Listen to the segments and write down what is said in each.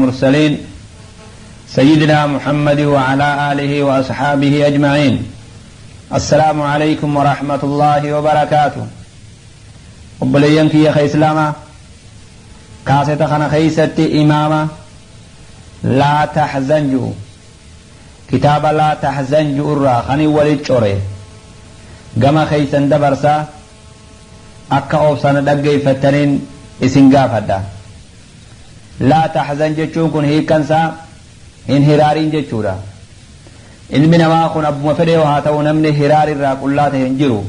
المرسلين سيدنا محمد وعلى آله وأصحابه أجمعين. السلام عليكم ورحمة الله وبركاته. Obboleeyyan kiyya ka islaamaa, kaaseta kana keeysatti imaama laa taxzan ju'u, kitaaba laa taxzan ju'u irraa kanin walit core gama keeysan dabarsa. Akka obsana dhaggeeyfattaniin isin gaafadha. Laa taxzan jechuun kun hiikkansaa hin hiraariin jechuudha. Ilmi namaa kun abbuma fedhe haa ta'u, namni hiraar irraa qullaa ta'e hin jiru.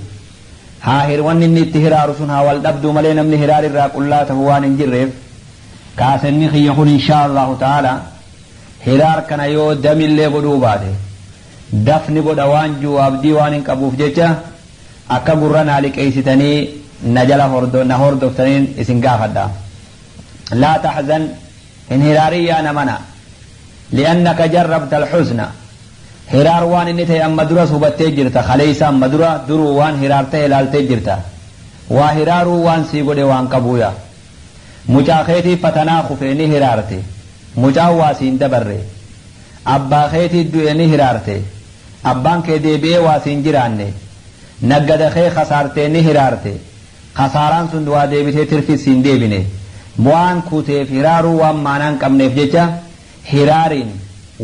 Haa wanni inni itti hiraaru sun haa wal dhabduu malee, namni hiraar irraa qullaa ta'u waan hin jirreef, kaasenni kiyya kun inshaa Allahu ta'ala hiraar kana yoo damillee godhuu baate dafni godha waan jiru abdii waan hin qabuuf jecha, akka gurra naa liqeessitanii na jala na hordoftaniin isin gaafadha. Laa taxzan, hin hiraarin yaa namana. Li'annaka jarrabta alxusna, hiraar waan inni ta'e amma duras hubattee jirta. Kaleeysa amma dura duruu waan hiraar ta'e ilaaltee jirta. Waa hiraaruu waan sii godhe waan qabuuya. Mucaa keetii fatanaa kufe ni hiraarte, mucaan waa siin dabarre. Abbaa keetii du'e ni hiraarte, abbaan kee deebi'ee waa siin jiraanne. Naggada kee kasaartee ni hiraarte, kasaaraan sun waa deebitee tirfis siin deebine. Waan kuteef hiraaruu waan maanaan qabneef jecha, hiraariin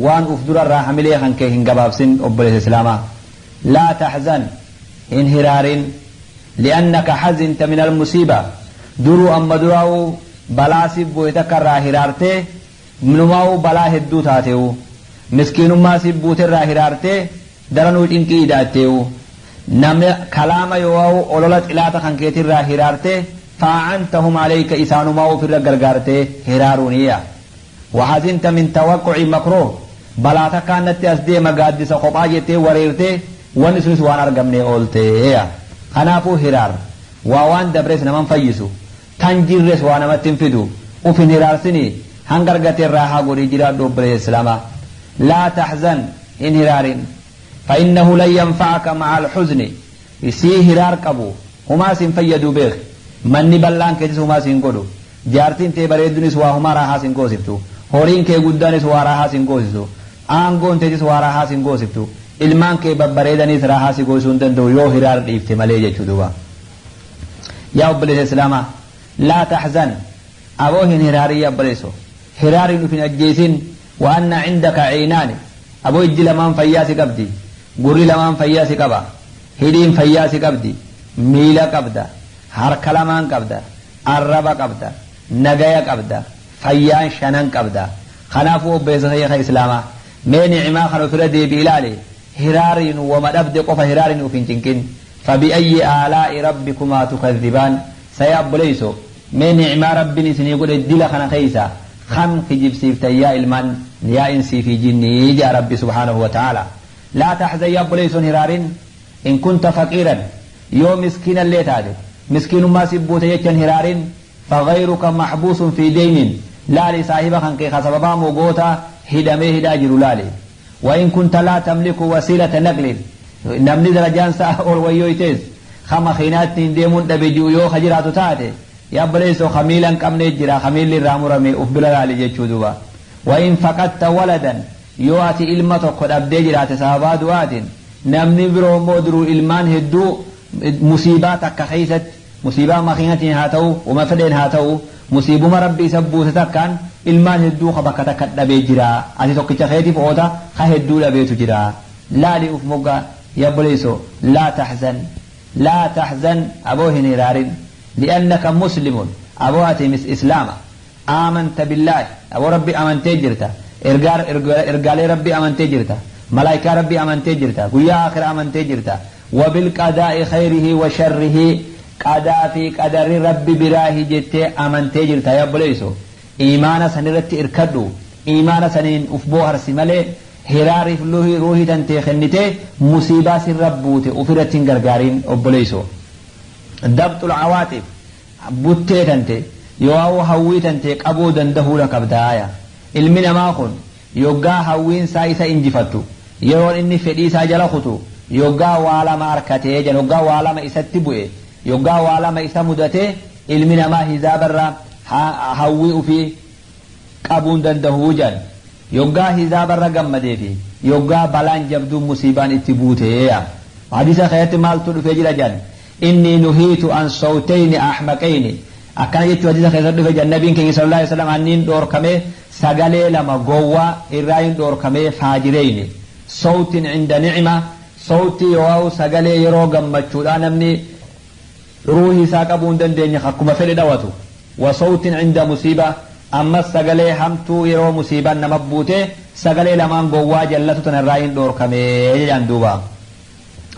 waan uf durarraa hamilee kan kee hin gabaabsin. Obboleessa islaamaa, laa taxzan, hin hiraarin. Li'annaka hazinta min almusiiba, duruu amma duraa'uu balaa si bu'e takka irraa hiraartee, numaa'uu balaa hedduu taateewu. Miskiinummaa si buute irraa hiraartee, daranuu cinqii idaatteewu. Nama kalaama yoo'aa'u olola xilaata kan keetirraa hiraartee, faa'antahum alayka, isaanumaa ofirra gargaartee hiraaruuniya. Wahazinta min tawaqquci makruuh, balaa takkaan natti as deema gaaddisa kophaa jettee wareertee, wanni sunis waan argamne oolteeya. Kanaafuu hiraar waa waan dabres naman fayyisu, tan jirres waa namatti hin fidu. Uf hin hiraarsinii, hanga argate irraa haa godhii jiraadhu. Obboleessa islaamaa, laa taxzan, hin hiraarin. فإنه لن ينفعك مع الحزن, sii hiraar qabu humaa sin fayyadu beek. Manni bal'aan keetis humaa sin godhu, jaartiin tee bareeddunis waa humaa raahaa sin goosiftu, horiin kee guddaanis waa raahaa sin goosisu, aangoon teetis waa raahaa sin goosiftu, ilmaan kee babbareedanis raahaa si goosisuu hin danda'u yoo hiraar dhiifte malee jechuu duuba. Yaa obboleessa islaamaa, laa taxzan, aboo hin hiraarin. Yaa obboleesso, hiraariin uf hin ajjeesin. وأن عندك عينان, aboo ijji lamaan fayyaa si qabdi, gurri lamaan fayyaa si qaba, hidhiin fayyaa si qabdi, miila qabda, harka lamaan qabda, arraba qabda, nagaya qabda, fayyaan shanan qabda. Kanaafuu obboleessa kiyya islaamaa, mee ni'imaa kan ofirra deebi ilaali. Hiraariin wama dhabde qofa hiraariin uf hin cinqin. فبأي آلاء ربكما تكذبان. Saya obboleeyso, mee ni'imaa rabbiin isinii godhe dila kana keeysa kam kijibsiiftan, yaa ilmaan, yaa insii fi jinnii? Jaa rabbi سبحانه وتعالى. لا تحزن, yaa obboleeyson, hiraarin. إن كنت فقيرا, yoo miskiina illee taate, miskiinummaa si buute jechan hiraarin. فغيرك محبوس في دين, laali saahiba kan kee sababaa mogoota hidhamee hidhaa jiru laali. وإن كنت لا تملك وسيلة نقل, namni darajaan isaa ol wayyoytees kama kiinaattiin deemuun dhabe ji'u yoo ka jiraatu taate, yaa obboleessoo, ka miila hin qabne jira, ka miilli irraa murame uf bira laali jechuu duuba. وإن فقدت ولدا, yoo ati ilma tokko dhabdee jiraate sababaa du'aatiin, namni biroo immoo duruu ilmaan hedduu musiibaa takka keeysatti, musiibaa makiinatiin haa ta'u, wama fedheen haa ta'u, musiibuma rabbi isa buuse takkaan ilmaan hedduu ka bakka takka dhabee jira. Ati tokkicha keetiif oota, ka hedduu dhabeetu jira. Laali uf moggaa. Yaa obboleessoo, لا تحزن, لا تحزن, aboo hin hiraarin. لأنك مسلم, aboo ati islaama. آمنت بالله, aboo rabbi amantee jirta, ergaalee rabbi amantee jirta, malaayikaa rabbi amantee jirta, guyyaa aakhira amantee jirta. وبالقضاء خيره وشره, qadaa fi qadarri rabbi biraahi jettee amantee jirta. Yaa obboleeyso, iimaana sanirratti irkadhu, iimaana saniin uf booharsi malee hiraariif ruuhii tantee kennitee musiibaa sirra buute ufirratti hin gargaariin. Obboleeyso, ضبط العواطف, buttee tante yoo hawwii tante qabuu dandahuudha qabdaaya. Ilmi namaa kun yoggaa hawwiin isaa isa injifattu, yeroon inni fedhii isaa jala kutu, yoggaa waa lama harkatee jan, yoggaa waa lama isatti bu'e, yoggaa waa lama isa mudatee, ilmi namaa hizaabarraa hawwii ufii qabuu hin dandahuu jedhan. Yoggaa hizaabarra gammadee fi yoggaa balaan jabduun musiibaan itti buutee. Hadiisa keessatti maaltu dhufee jira jedhan. Inni nuhiitu an sawtayni ahmaqayni. Akkana jechuun hadiisa keessatti dhufe jedhan nabiin keenya sallallahu alaihi wasallam anniin dhoorkamee sagalee lama gowwaa irraa hin dhoorkamee faajireyni. Sawtin cinda nicma sawtii yoo sagalee yeroo gammachuudhaa namni ruuhii isaa qabuu hin dandeenye akkuma fedhe dhawatu. Wa sawtin cinda musiiba ammas sagalee hamtuu yeroo musiibaan nama buute sagalee lamaan gowwaa jallatu tanarraa hin dhoorkamee jedhan duuba.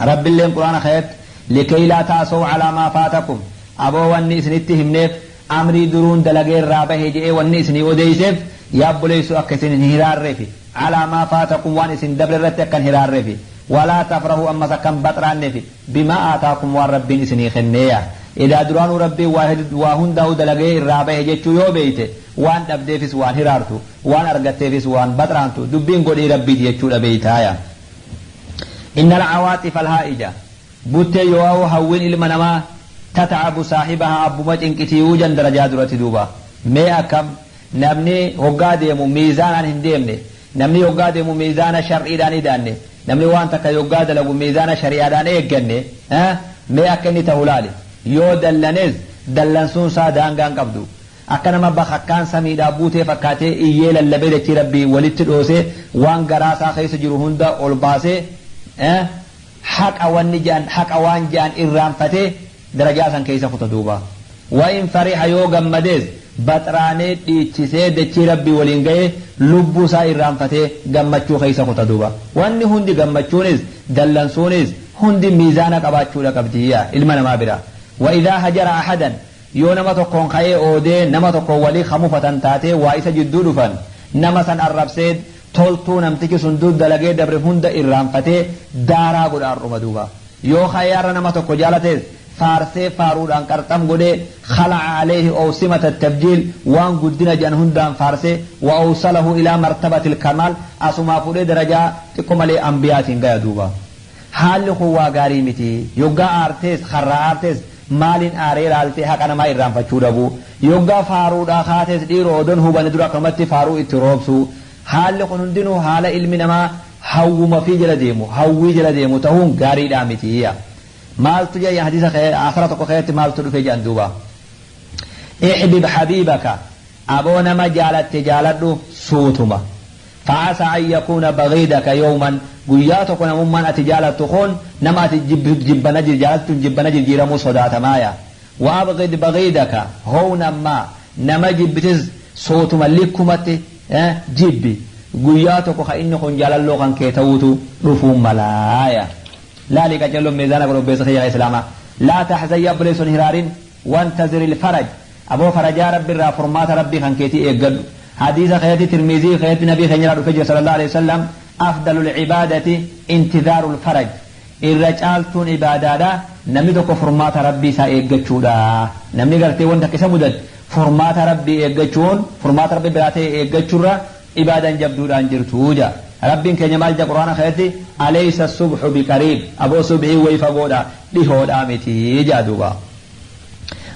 Rabbiilleen quraana keessatti likay laa ta'asaw calaa maa faatakum aboo wanni isinitti himneef amrii duruun dalagee irraa bahe jedhee wanni isinii odeeyseef yaa obboleessu akka isin hin hiraarreefi calaa maa faatakum waan isin dabre irratti akka hin hiraarreefi walaa tafrahu ammas akka hin baxraanneefi bimaa aataakum waan rabbiin isinii kenneeya. Edaa duraanuu rabbiin waa hundaa'u dalagee irraa bahe jechuu yoo beeyte waan dhabdeefis waan hiraartu waan argatteefis waan baxraantu dubbiin godhii rabbiiti jechuudha beeytaaya. Inna alcawaaxifa alhaa'ija buttee yoo hawwiin ilma namaa tatcabu saahibahaa abbuma cinqitiiyuu jan darajaa duratti duuba. Mee akkam namni hoggaa deemu miizaanaan hin deemne namni hoggaa deemu miizaana shar'iidhaan idaanne namni waan takka yoggaa dalagu miizaana shari'aadhaan eegganne mee akka inni ta'u laali yoo dallanes dallansuun isaa daangaan qabdu akka nama bakakkaan samiidhaa buutee fakkaatee iyyee lallabee dachii rabbii walitti dhoosee waan garaa isaa keessa jiru hunda ol baasee haqa wanni jedhan haqa waan jedhan irraanfatee darajaa san keessa kuta duuba. Wa in fariha yoo gammadees baxraanee dhiichisee dachii rabbii waliin ga'ee lubbuu isaa irraanfatee gammachuu keessa kuta duuba. Wanni hundi gammachuunis dallansuunis hundi miizaana qabaachuudha qabdiyya ilma namaa bira. Wa idhaa hajara ahadan yoo nama tokkoon ka'ee oodee nama tokkoon walii kamufatan taatee waa isa jidduu dhufan nama san arrabsee toltuu namtichi sun dur dalagee dabre hunda irraanfatee daaraa godha har'uma duuba. Yoo ka'ee har'a nama tokko jaalates faarsee faaruudhaan qarxam godhee khala'a alayhi awsimata tabjiil waan guddina jedhan hundaan faarsee wa awsalahu ilaa martabatil kamaal asumaa fuudhee darajaa xiqqoo malee ambiyaatiin gaya duuba. Haalli kun waa gaarii miti. Yoggaa aartees karraa aartees maaliin aaree laaltee haqa namaa irraanfachuu dhabu. Yoggaa faaruudhaa kaatees dhiiroo odoon hubanne dura akkanumatti faaruu itti roobsu. Haalli kun hundinuu haala ilmi namaa hawwuma fi jala deemu hawwii jala deemu ta'uun gaariidhaa miti. Maaltu jedha hadiisa asara tokko keessatti maaltu dhufe jedhan duuba. Ihbib habiibaka aboo nama jaalatte jaaladhu suutuma. فعسى أن يكون بغيضك يوما guyyaa tokko namummaan ati jaalattu kun nama ati jibbana jaalattu jibbana jijjiiramuu sodaatamaaya. وأبغض بغيضك هونا ما nama jibbitis suutuma likkumatti jibbi guyyaa tokko ka inni kun jaalalloo kan kee ta'uutu dhufuu malaaya. Laali qacelloon miizaana godhu obboleessa kiyya islaamaa. لا تحزن يا obboleesson hiraarin وانتظر الفرج aboo farajaa rabbi irraa furmaata rabbii kan keetii eeggadhu. حديث خياتي ترمذي خياتي نبي خيرا رفجر صلى الله عليه وسلم أفضل العبادة انتظار الفرج irra caaltuun ibaadaadha namni tokko furmaata rabbii isaa eeggachuudha namni gartee wanta akka isa mudate furmaata rabbii eeggachuun furmaata rabbii biraa ta'e eeggachuurra ibaadaan jabduudhaan jirtu jaa rabbiin keenya maal jedha quraana keessatti أليس الصبح بقريب aboo subhii way fagoodha dhihoodha miti jaa duuba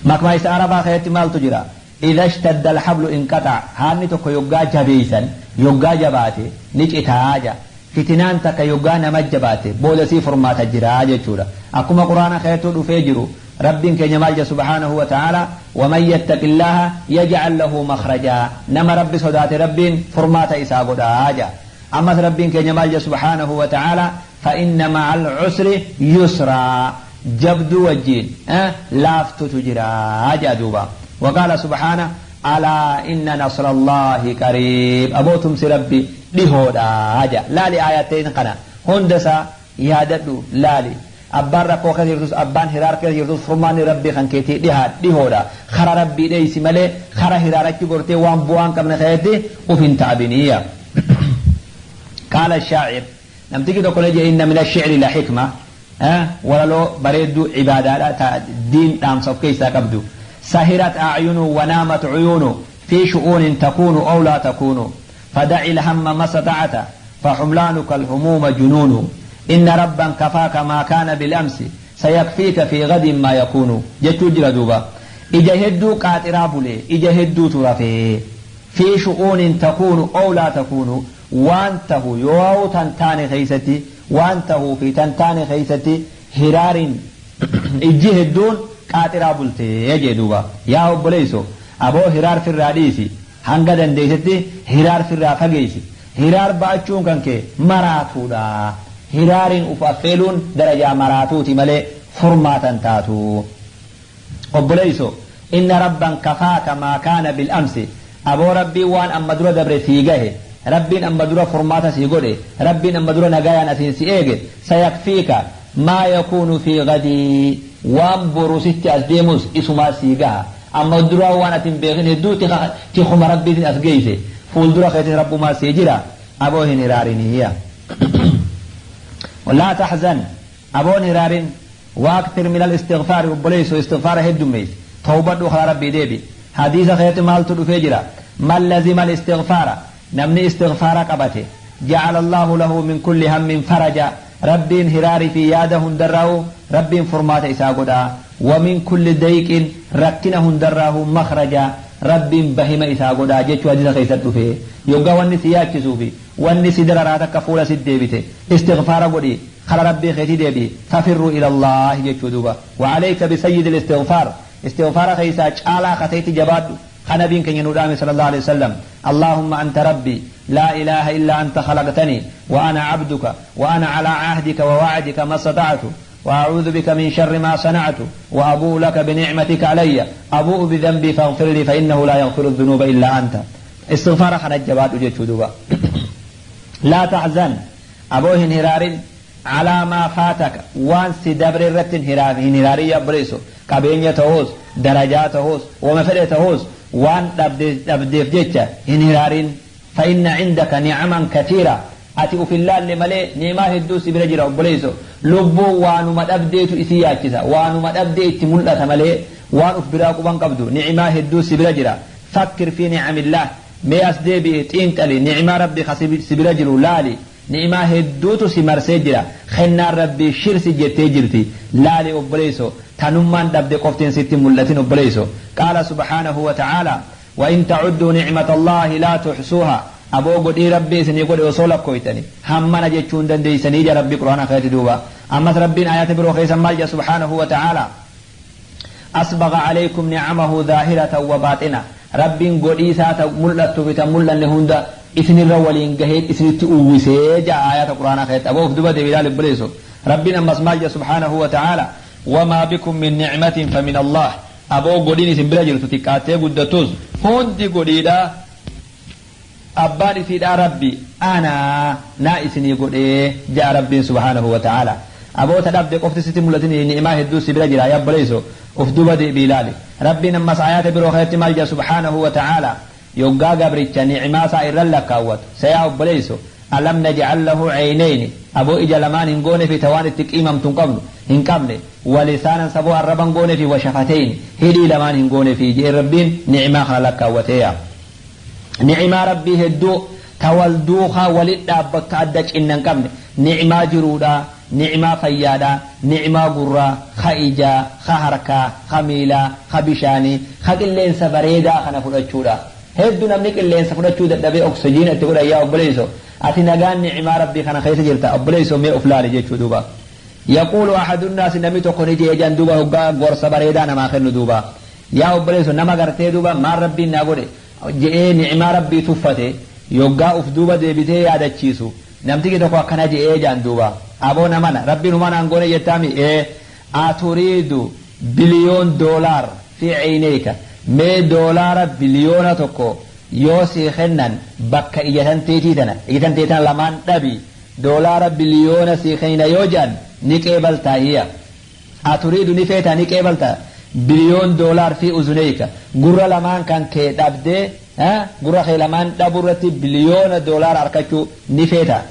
makmaa isa arabaa keessatti maaltu jira إذا اشتد الحبل انقطع haanni tokko yoggaa jabeeysan yoggaa jabaate ni citaa jaa fitinaan takka yoggaa nama jabaate booda sii furmaata jira jechuudha akkuma quraana keessatti dhufee jiru rabbiin keenya maal jedha سبحانه وتعالى ومن يتق الله يجعل له مخرجا nama rabbi sodaate rabbiin furmaata isaa godhaa jaa ammas rabbiin keenya maal jedha سبحانه وتعالى فإن مع العسر يسرا jabduu wajjiin laaftutu jira jaa duuba. وقال سبحانه ألا إن نصر الله قريب aboo tumsi rabbi dhihoodha ja laali aayateen kana hundasa yaadadhu laali abbaan rakkoo keessa jirtus abbaan hiraar keessa jirtus furmaanni rabbii kan keetii dhihaa dhihoodha kara rabbii dheeysi malee kara hiraarachi gortee waan bu'aan qabne keessatti uf hin taabiniya. قال الشاعر namtichi tokko ne إن من الشعر لحكمة walaloo bareedduu cibaadaadha diin dhaamsa of keessaa qabdu. سهرت أعين ونامت عيون في شؤون تكون أو لا تكون فدع الهم ما استطعت فحملانك الهموم جنون إن ربا كفاك ما كان بالأمس سيكفيك في غد ما يكون jechuu jira duuba. Ija hedduu qaaxiraa bulee ija hedduutu rafee. Fi shu'uunin takuunu ow laa takuunu, waan tahu yoo tan taane keeysatti, waan tahuu fi tan taane keeysatti hiraariin ijji hedduun qaaxiraa bultee jee duuba. Yaa obboleeyso, aboo hiraar firraa dhiisi, hanga dandeeysetti hiraar firraa fageeysi. Hiraar ba'achuun kan kee maraatuudha. Hiraariin uf affeeluun darajaa maraatuuti malee furmaatan taatu. Obboleeyso, inna rabban kafaaka maa kaana bil amsi, aboo Rabbiin waan amma dura dabre sii gahe, Rabbiin amma dura furmaata sii godhe, Rabbiin amma dura nagayaan asiin si eege, sayakfiika maa yakuunu fi gadii, waan boru sitti as deemus isumaa sii gaha. Amma duraa waan ati hin beekin hedduu tikuma Rabbiitiin as geeyse, fuuldura keetis Rabbumaa sii jira, aboo hin hiraarinii. Laa tahzan, aboon hiraarin, waakthir min al-istighfaari, obboleeyso istighfaara heddummeeysi, tawbadhu, karaa Rabbii deebi. Hadiisa keetti maaltu dhufee jira? Man lazima al-istighfaara, namni istighfaara qabate, ja'ala Allaahu lahu min kulli hammin faraja, Rabbiin hiraarii fi yaada hundarraa'u Rabbiin furmaata isaa godha, wa min kulli dayqin, rakkina hundarraahu makhraja, Rabbiin bahima isaa godha jechuu hadiisa keessatti dhufe. Yoggaa wanni si yaachisuu fi wanni si dararaa takka fuula si deebite, istighfaara godhi, kara Rabbii keetii deebi'i, fafirruu ila Allaahi jechuu duuba. Wa alayka bisayyidil istighfaar, istighfaara keessaa caalaa kateetti jabaadhu, ka nabiin keenya nu dhaame sallallahu alaihi wasallam: Allahumma anta rabbi, laa ilaaha illa anta, khalaqtanii wa ana abduka, wa ana ala ahdika wa wa'dika ma istata'tu, وأعوذ بك من شر ما صنعت، وأبوء لك بنعمتك علي، أبوء بذنبي فاغفر لي فإنه لا يغفر الذنوب إلا أنت. استغفار خنا جباد جechuu duuba. لا تحزن، aboo hin hiraarin، على ما فاتك, waan si dabre irratti hin hiraarin. Yaa obboleesso, qabeenya ta'uus, darajaa ta'uus, wama fedhe ta'uus, waan dhabdeef jecha hin hiraarin. فإن عندك نعما كثيرة, ati uf hin laalle malee ni'imaa hedduu si bira jira. Obboleesso, lubbuu waanuma dhabdeetu isii yaachisa, waanuma dhabdee itti mul'ata malee waan uf biraa quban qabdu. Ni'imaa hedduu si bira jira. فكر في نعم الله, mee as deebi'e xiinxali, ni'imaa Rabbi si bira jiru laali. Ni'imaa hedduutu si marsee jira, kennaan Rabbii shirsi jettee jirti, laali obboleesso. Tanummaan dhabde qoftiin sitti mul'atin obboleesso. قال سبحانه وتعالى: وإن تعدوا نعمة الله لا تحصوها. Aboo godhii Rabbii isinii godhe osoo lakkooytani hammana jechuun dandeeysanii ja Rabbii Qur'aana keeti duuba. Ammas Rabbiin ayata biroo keessa maal jedha سبحانه وتعالى? أسبغ عليكم نعمه ظاهرة وباطنة. Rabbiin godhii isaa ta mul'attu fi ta mul'anne hunda isinirra waliin gahee isinitti uwwisee ja'a ayata Qur'aanaa keessatti. Aboo of duba deebi ilaali obboleesso. Rabbiin ammas maal jedha سبحانه وتعالى? وما بكم من نعمة فمن الله. Aboo godhiin isin bira jirtu xiqqaattee guddattus hundi godhiidha abbaan isiidha Rabbi, anaa naa isinii godhee ja'a Rabbiin سبحانه وتعالى. Aboota dhabde qofti sitti mul'atin, ni'imaa hedduu si bira jira. Yaa obboleesso, uf duba deebi ilaali. Rabbiin ammas ayaata biroo keessatti maal jedha سبحانه وتعالى yoggaa gabricha ni'imaa isaa irra lakkaawwatu? Sayaa obboleesso, ألم نجعل له عينين, aboo ija lamaan hin goone fi tawaan itti qiimamtu hin qabnu hin qabne, ولسانا, saboo arraban goone fi, وشفتين, hidhii lamaan hin goone fi jee Rabbiin ni'imaa kana lakkaawwateeya. Ni'imaa Rabbii hedduu tawal duukaa walit dhaabbattu adda cinna hin qabne, ni'imaa jiruudha, ni'imaa fayyaadha, ni'imaa gurraa, ka ijaa, ka harkaa, ka miilaa, ka bishaanii, ka qilleensa bareedaa kana fudhachuudha. Hedduu namni qilleensa fudhachuu dadhabee oksijiina itti godhan. Yaa obboleeyso, ati nagaan ni'imaa Rabbii kana keessa jirta. Obboleeyso, mee of laali jechuu duuba. يقول أحد الناس, namni tokko ni jee jan duuba, hoggaa gorsa bareedaa namaa kennu duuba. Yaa obboleeyso, nama gartee duuba maal Rabbiin naa godhe je'ee ni'imaa Rabbii tuffate yoggaa uf duuba deebitee yaadachiisu, namtiki tokko akkana je'ee jaan duuba: Aboo namana, Rabbiin humaa naan goone jettaami? Ee, أتريد بليون دولار في عينيك, mee doolaara biliyoona 1 yoo sii kennan bakka ijatan teetii tana, ijatan teetan lamaan dhabi, doolaara biliyoona sii kennina yoo jedhan ni qeebaltaa? Hiya أتريد, ni feetaa, ni qeebaltaa بليون دولار في أذنيك, gurra lamaan kan kee dhabdee, gurra kee lamaan dhabu irratti biliyoona doolaara harkachuu ni feeta?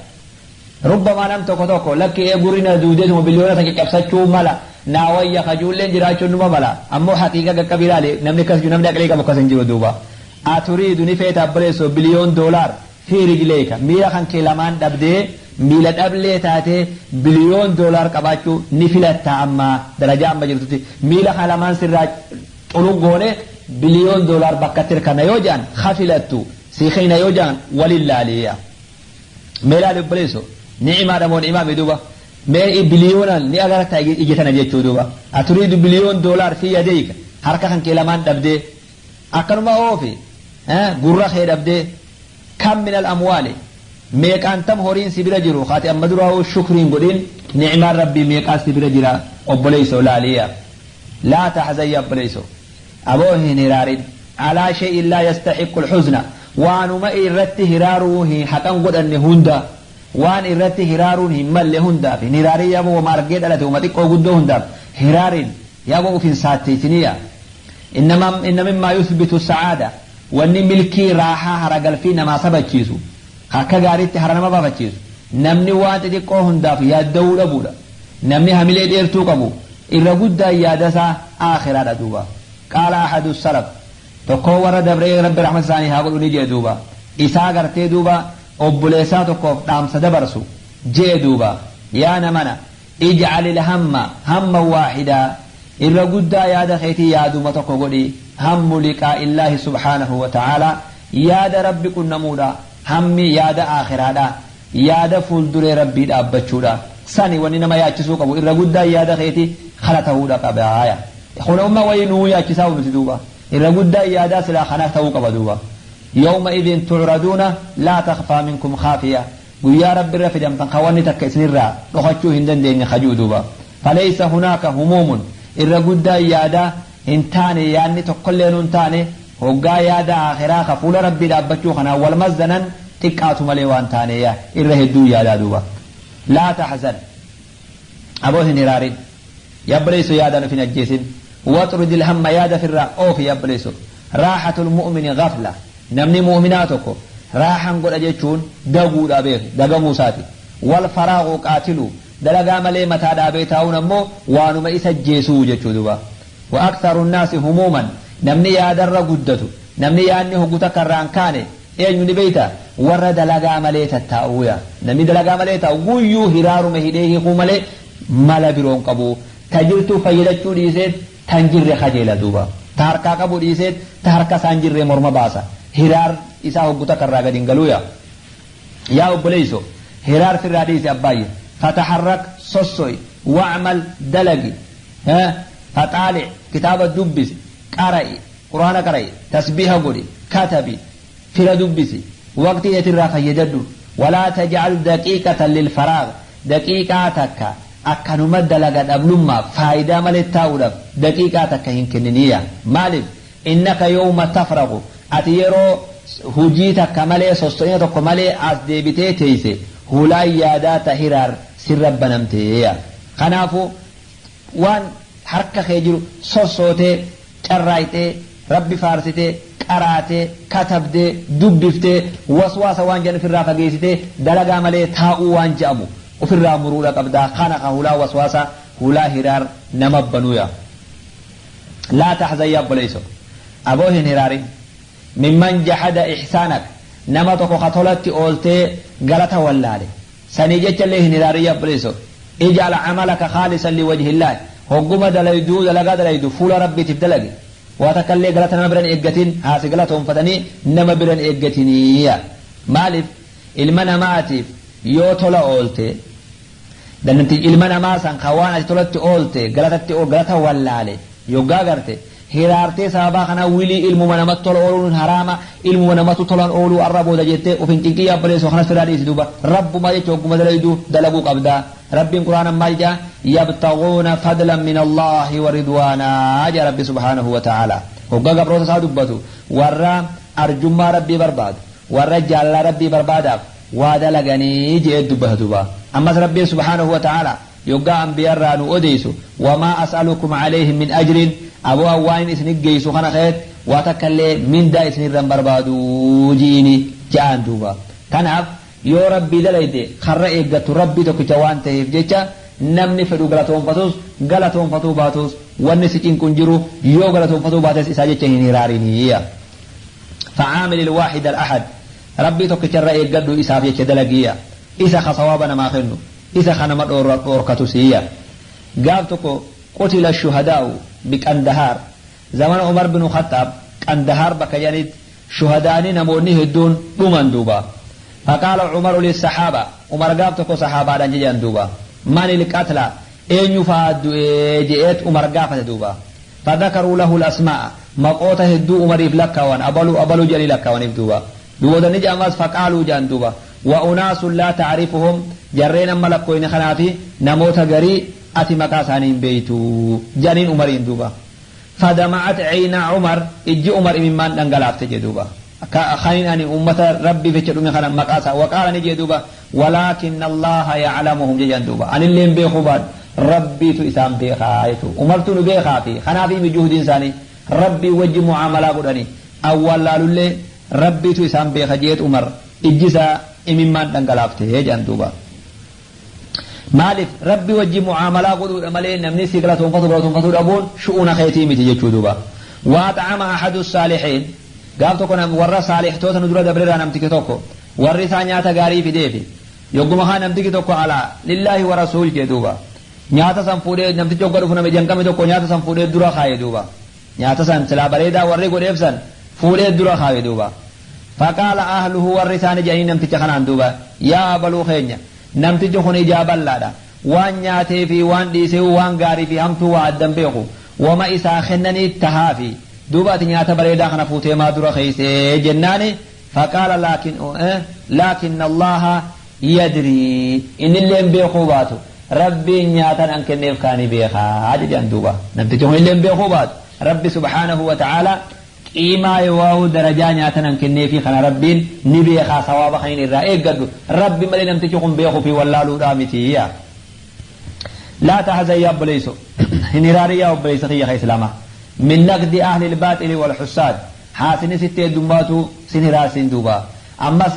ربما nam tokko tokko lakki, ee gurri na duudeetuma biliyoona san caccabsachuu mala naa wayya kajuulleen jiraachuun numa mala. Ammoo haqiiqa qaqqabi ilaali, namni akkas jiru, namni aqlii qabu akkas hin jiru duuba. أتريد, ni feeta abboleessoo, بليون دولار في رجليك, miila kan kee lamaan dhabdee, miila dhablee taatee biliyoon doolaar qabaachuu ni filatta? Amma darajaa amma jirtutti miila kan lamaan sirraa xuluggoone Biliyoon doolaar bakkatti hirkanna yoo jedhan hafilattu sii kennina yoo jedhan walin laaliya. Mee laali obboleesso, ni'imaadha moo ni'imaa mi duuba? Mee biliyoonaan ni agarta ija tana jechuu duuba. Aturiidu biliyoon doolaar fi yadeyka, harka kan kee lamaan dhabdee, akkanuma oofi gurra kee dhabdee, kam min al amwaali, meeqaan tam horiin si bira jiru kaati amma duraawuu shukriin godhin, ni'imaan Rabbii meeqaa si bira jira obboleesso laaliya. Laa tahzan yaa obboleesso, aboo hin hiraarin, alaa shay'in laa yastahiqqu al-huzna, waanuma irratti hiraaruu hin haqan godhanne hunda, waan irratti hiraaruun hin malle hundaaf hin hiraarin. Yaaboo wama argee dhalate, wama xiqqoo guddoo hundaaf hiraarin, yaaboo uf hin saatteessiniya. Inna mimmaa yuthbitu sa'aada, wanni milkii raahaa haragalfii namaa sabachiisu, akka gaariitti hara nama baafachiisu, namni waan xixiqqoo hundaaf yaadda'uu dhabuudha. Namni hamilee dheertuu qabu irra guddaan yaadasaa aakhiraadha duuba. Qaala ahadu salaf, tokkoo warra dabree, Rabbi rahmata isaanii haa godhu, ni jedhe duuba, isaa gartee duuba obboleessaa tokkoof dhaamsa dabarsu je'e duuba: yaa namana, ij'al ilhamma hamman waahidaa, irra guddaa yaada keetii yaaduma tokko godhi, hammu liqaa'illaahi subhaanahu wa ta'aalaa, yaada Rabbi qunnamuudha, hammi yaada aakhiraadha, yaada fuulduree Rabbii dhaabbachuudha. Sani wanni nama yaachisuu qabu, irra guddaan yaada keetii kana ta'uudha qabaaya. Kun umma wayii nuu yaachisaa nuti duuba, irra guddaan yaadaa silaa kana ta'uu qaba duuba. Yawma idhin tucraduuna laa takhfaa minkum khaafiya, guyyaa Rabbi irra fidamtan ka wanni takka isinirraa dhokachuu hin dandeenye kajuu duuba. Falaysa hunaaka humuumun, irra guddaan yaadaa hin taane, yaadni tokkollee nun taane, hoggaa yaada aakhiraa ka fuula Rabbii dhaabbachuu kanaan wal mazzanan xiqqaatu malee waan taaneya irra hedduu yaadaa duuba. Laa tahzan, aboo hin hiraarin yabboleeyso, yaadaan of hin ajjeesin. Waxrud ilhamma, yaada firraa oofi yabboleeyso. Raaxatul mu'mini gafla, namni mu'minaa tokko raaxan godha jechuun daguudha beeki, dagamuu isaati. Wal faraaqu qaatilu, dalagaa malee mataa dhaabee taa'uun ammoo waanuma isa jeesuu jechuu duuba. Wa aktharu nnaasi humuuman, namni yaadarra guddatu, namni yaadni hoggu takka irraa hin kaane eenyu ni beeyta? Warra dalagaa malee tattaa'uuya. Namni dalagaa malee taa'u guyyuu hiraaruma hidhee hiikuu malee mala biroon qabu. Ta jirtuu fayyadachuu dhiiseet tan jirre kajeela duuba. Ta harkaa qabu dhiiseet ta harka isaan jirre morma baasa. Hiraar isaa hoggu takka irraa gadi hin galuuya. Yaa obboleeyso, hiraar firraa dhiisi abbaayye. Fataharrak, sosso'i, wa'mal, dalagi, faxaalic, kitaaba dubbisi, qara'i, quraana qara'i, tasbiiha godhi, katabi, fira dubbisi, waqtii teetirraa fayyadadhu. Walaa tajcal daqiiqatan lilfaraag, daqiiqaa takka akkanuma dalaga dhablummaaf, faayidaa malee taa'uudhaaf daqiiqaa takka hin kenniniya. Maaliif? Innaka yawma tafragu, ati yeroo hujii takka malee, sosso'ina tokko malee as deebitee teeyse, hulaan yaadaa ta hiraar sirra banamteeya. Kanaafu waan harka kee jiru sossootee, carraayxee, Rabbi faarsitee, qaraatee, katabdee, dubbiftee, waswaasa waan jedhan ofirraa fageessitee, dalagaa malee taa'uu waan je'amu ofirraa muruudha qabdaa. Kana ka hulaa waswaasa, hulaa hiraar nama banuuya. Laa tahzan yaa obboleeyso, aboo hin hiraarin, mimman jahada ihsaanak, nama tokko ka tolatti ooltee galata wallaale sanii jechallee hin hiraarin yaa obboleeyso. Ij'al camalaka khaalisan liwajhillaahi, hogguma dalayduu, dalagaa dalaydu fuula Rabbiitiif dalagi. Waa takkallee galata nama biran eeggatin, haasi galatoonfatanii nama biran eeggatiniya. Maaliif? Ilma namaatiif yoo tola oolte, dandanti ilma namaa san ka waan ati tolatti oolte galatatti galata wallaale yoggaa garte hiraartee, sababaa kana wilii ilmuma namatti tola ooluun haraama, ilmuma namatu tolan ooluu arra booda jettee uf hin cinqii yaabboleessoo. Kanas firraa dhiisi duuba. Rabbumaa jecha hogguma dalaydu dalaguu qabda. Rabbiin quraana maal jedha? Yabtaguuna fadlan min Allaahi wa ridwaanaa jedha Rabbi subhaanahu wa ta'ala hoggaa gabroota isaa dubbatu. Warra arjummaa Rabbii barbaadu, warra jaalala Rabbii barbaadaaf waa dalaganii je'ee dubbata duuba. Ammas Rabbiin subhaanahu wa ta'ala yoggaa anbiyarraa nu odeysu: wamaa as'alukum alayhi min ajrin, aboo an waan isin geeysu kana keet waa takka illee mindaa isinirran barbaadu ji'ini je'aan duuba. Tanaaf yoo Rabbii dalayde karra eeggattu Rabbii tokkicha waan taheef jecha, namni fedhu galatoonfatus galatoonfatuu baatus wanni si cinqu hin jiru. Yoo galatoonfatuu baates isaa jecha hin hiraariniyya. Facaamil ilwaaxid al-ahad, Rabbii tokkicharra eeggadhu, isaaf jecha dalagiya. Isa ka sawaaba namaa kennu, isa ka nama dhoorkatu siyya. Gaaf tokko qutila shuhadaa'u biqandahaar, zamana Umar binu Khaxaab. Qandahaar bakka jedhanitti shuhadaanii namoonni hedduun dhuman duuba. Faqaala Umaru lissahaaba, Umar gaaf tokko sahaabaadhaan jedhan duuba. Manil qatla, eenyu fa'aa du'ee je'eet Umar gaafate duuba. Fadhakaruu lahu al-asmaa'a, maqoota hedduu Umariif lakkaawan, abalu abalu jedhanii lakkaawaniif duuba. Duuba ni jedhamas faqaaluu jedhan duuba. Wa unaasun laa ta'rifuhum, jarreen amma lakkooyne kanaafi namoota garii ati maqaa isaanii hin beeytu jedhaniin Umariin duuba. Fadama'at cayna Umar, ijji Umar imimmaan dhangalaafte jedhe duuba. Kanin ani ummata Rabbiif jecha dhume kana maqaa isaa waqaala ni jedhe duuba, walaakinna Allaaha ya'lamuhum jedhan duuba. Anilleen beekuu baadhu Rabbiitu isaan beekaa jechuudha. Umartu nu beekaa fi kanaaf imi juhdiin isaanii Rabbii wajji mu'aamalaa godhanii awwaallaalullee Rabbiitu isaan beeka jeet Umar ijji isaa imimmaan dhangalaafte jedhan duuba. Maaliif Rabbi wajji mu'aamalaa godhuudha malee namni si galatoonfatu galatoonfatuu dhabuun shu'uuna keetii miti jechuu duuba. Waa xa'ama ahadu saalihiin, gaaf tokko warra saalihtoota nu dura dabreerraa namtichi tokko warri isaa nyaata gaarii fideefi yogguma kaa namtichi tokko alaa lillaahi wa rasuul jee duuba. Nyaata san fuudhee namtichi hogga dhufu nama ija hin qabne tokko nyaata san fuudhee dura kaaye duuba. Nyaata san silaa bareedaa warri godheef san fuudhee dura kaaye duuba. Faqaala ahluhu, warri isaanii jedhanii namticha kanaan duuba, yaa abaluu keenya, namtichi kun ijaa bal'aadha, waan nyaatee fi waan dhiisee waan gaarii fi hamtuu waa addan beeku, wama isaa kennanii tahaafi duuba, ati nyaata bareedaa kana fuutee maa dura keeysee jennaani, faqaala laakinna Allaha yadrii, innilleen beekuu baatu Rabbiin nyaatan an kenneef kaani beekaa jedhan duuba. Namtichi kun illeen beekuu baatu Rabbi subhaanahu wa ta'ala qiimaa yookaan darajaa nyaatan an kenneefi kana Rabbiin ni beekaa, sawaaba kan irraa eeggadhu Rabbi malee namtichi kun beekuu fi wallaaluudhaa miti yaa. Laa tahzan yaa obboleeyso, hin hiraarin yaa obboleeysa kiyya ka islaamaa, min naqdi ahli ilbaaxili wal hussaad, haasini sitti heddummaatu sin hiraarsin duuba. Ammas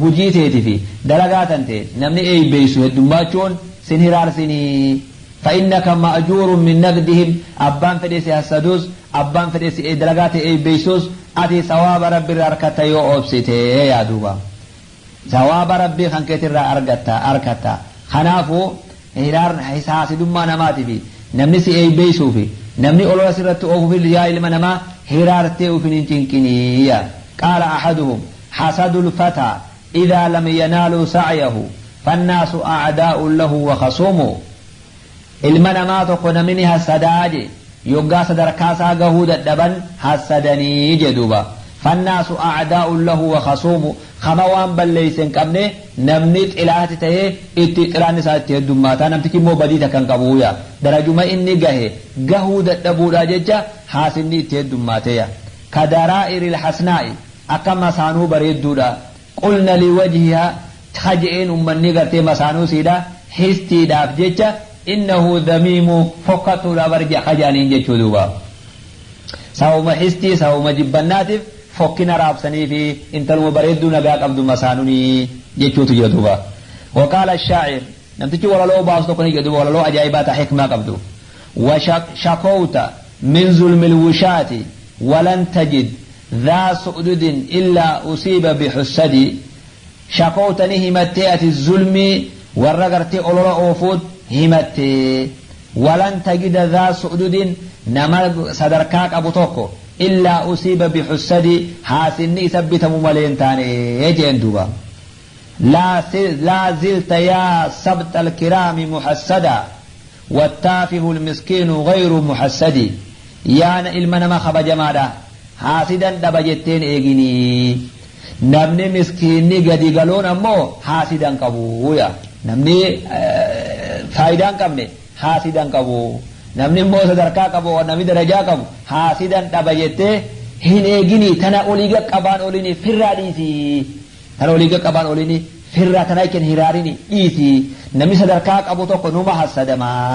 hujii teeti fi dalagaa tante namni eeybeeysu heddummaachuun sin hiraarsinii. فإنك مأجور من نقدهم, abbaan fedhe si hassaduus, abbaan fedhe si dalagaa ta'e eeybeeysuus, ati sawaaba Rabbi irraa argatta yoo obsite yaa duuba. Sawaaba Rabbii kan keetirraa argatta argatta. Kanaafuu hiraar haasidummaa namaatii fi namni si eeybeeysuu fi namni olola sirratti oofuuf yaa ilma namaa hiraartee ufin hin cinqinii. قال أحدهم: حسد الفتى إذا لم ينالوا سعيه فالناس أعداء له وخصوم. Ilma namaa tokko namni hassadaa je yoggaa sadarkaa isaa gahuu dadhaban hassadanii je duuba. فالناس أعداء له وخصوم, kama waan balleeyse hin qabne namni xilaati tahee itti xilaan isaa itti heddummaata, namtichi immoo badii takka hin qabuuya, darajuma inni gahe gahuu dadhabuudha jecha haasinni itti heddummaateya. كدرائر الحسناء, akka masaanuu bareedduudha, قلن لوجهها kaje'een ummanni gartee masaanuu siidha histiidhaaf jecha إنه ذميم, fokkattuudha barja kajaaniin jechuu duuba. Sababuma histii, sababuma jibbannaatiif fokkina raabsanii fi intaluma bareedduu nagaa qabdu masaanunii jechuutu jira duuba. وقال الشاعر, namtichi walaloo baasu tokko ni jedhu, walaloo ajaa'ibaa ta hikmaa qabdu: وشكوت من ظلم الوشاة ولن تجد ذا سؤدد إلا أصيب بحسد. شكوت ni himattee ati zulmii warra gartee olola oofuut himattee, ولن تجد ذا سؤدد, nama sadarkaa qabu tokko, إلا أصيب بحسد, haasinni isa bitamu malee hin taane jeen duuba. لا زلت يا سبط الكرام محسدا والتافه المسكين غير محسد. Yaa ilma nama kabajamaadha, haasidan dhaba jetteen eeginii, namni miskiinni gadi galoon ammoo haasidan qabu. Ya namni faayidaan qabne haasidan qabu, namni immoo sadarkaa qabu, namni darajaa qabu haasidan dhaba jettee hin eeginii. Tana olii qaqqabaan oliini firraa dhiisii, tana olii qaqqabaan oliini firraa, tana jechuun hiraarini dhiisii. Namni sadarkaa qabu tokko numa hassadamaa,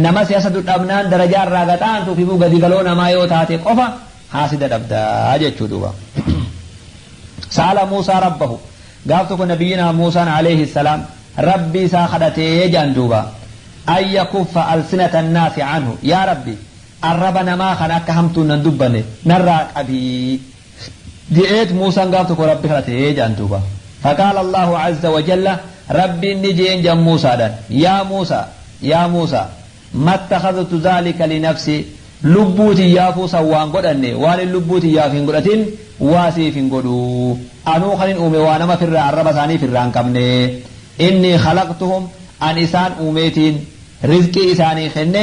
nama siyaasa dhabnaan darajaa irraa gaxaantuu fi gadi galoo namaa yoo taate qofa haasida dhabdaa jechuu duuba. سأل موسى ربه, gaaf tokko nabiyyiina Muusaan عليه السلام Rabbii isaa kadhatee jedhan duuba, أن يكف ألسنة الناس عنه, yaa Rabbi, arraba namaa kan akka hamtuun nan dubbanne narraa qabii je'eet Muusaan gaaf tokko Rabbi kadhatee jedhan duuba. فقال الله عز وجل, Rabbiin ni jeen jan Muusaadhaan: يا موسى, يا موسى, ما اتخذت ذلك لنفسي. Lubbuu tiyyaafuu san waan godhanne waan hin lubbuu tiyyaaf hin godhatin waa siif hin godhu. Anuu kanin uume waa nama firraa arraba isaanii firraa hin qabne. Inni khalaqtuhum an isaan uumeetiin rizqii isaanii kenne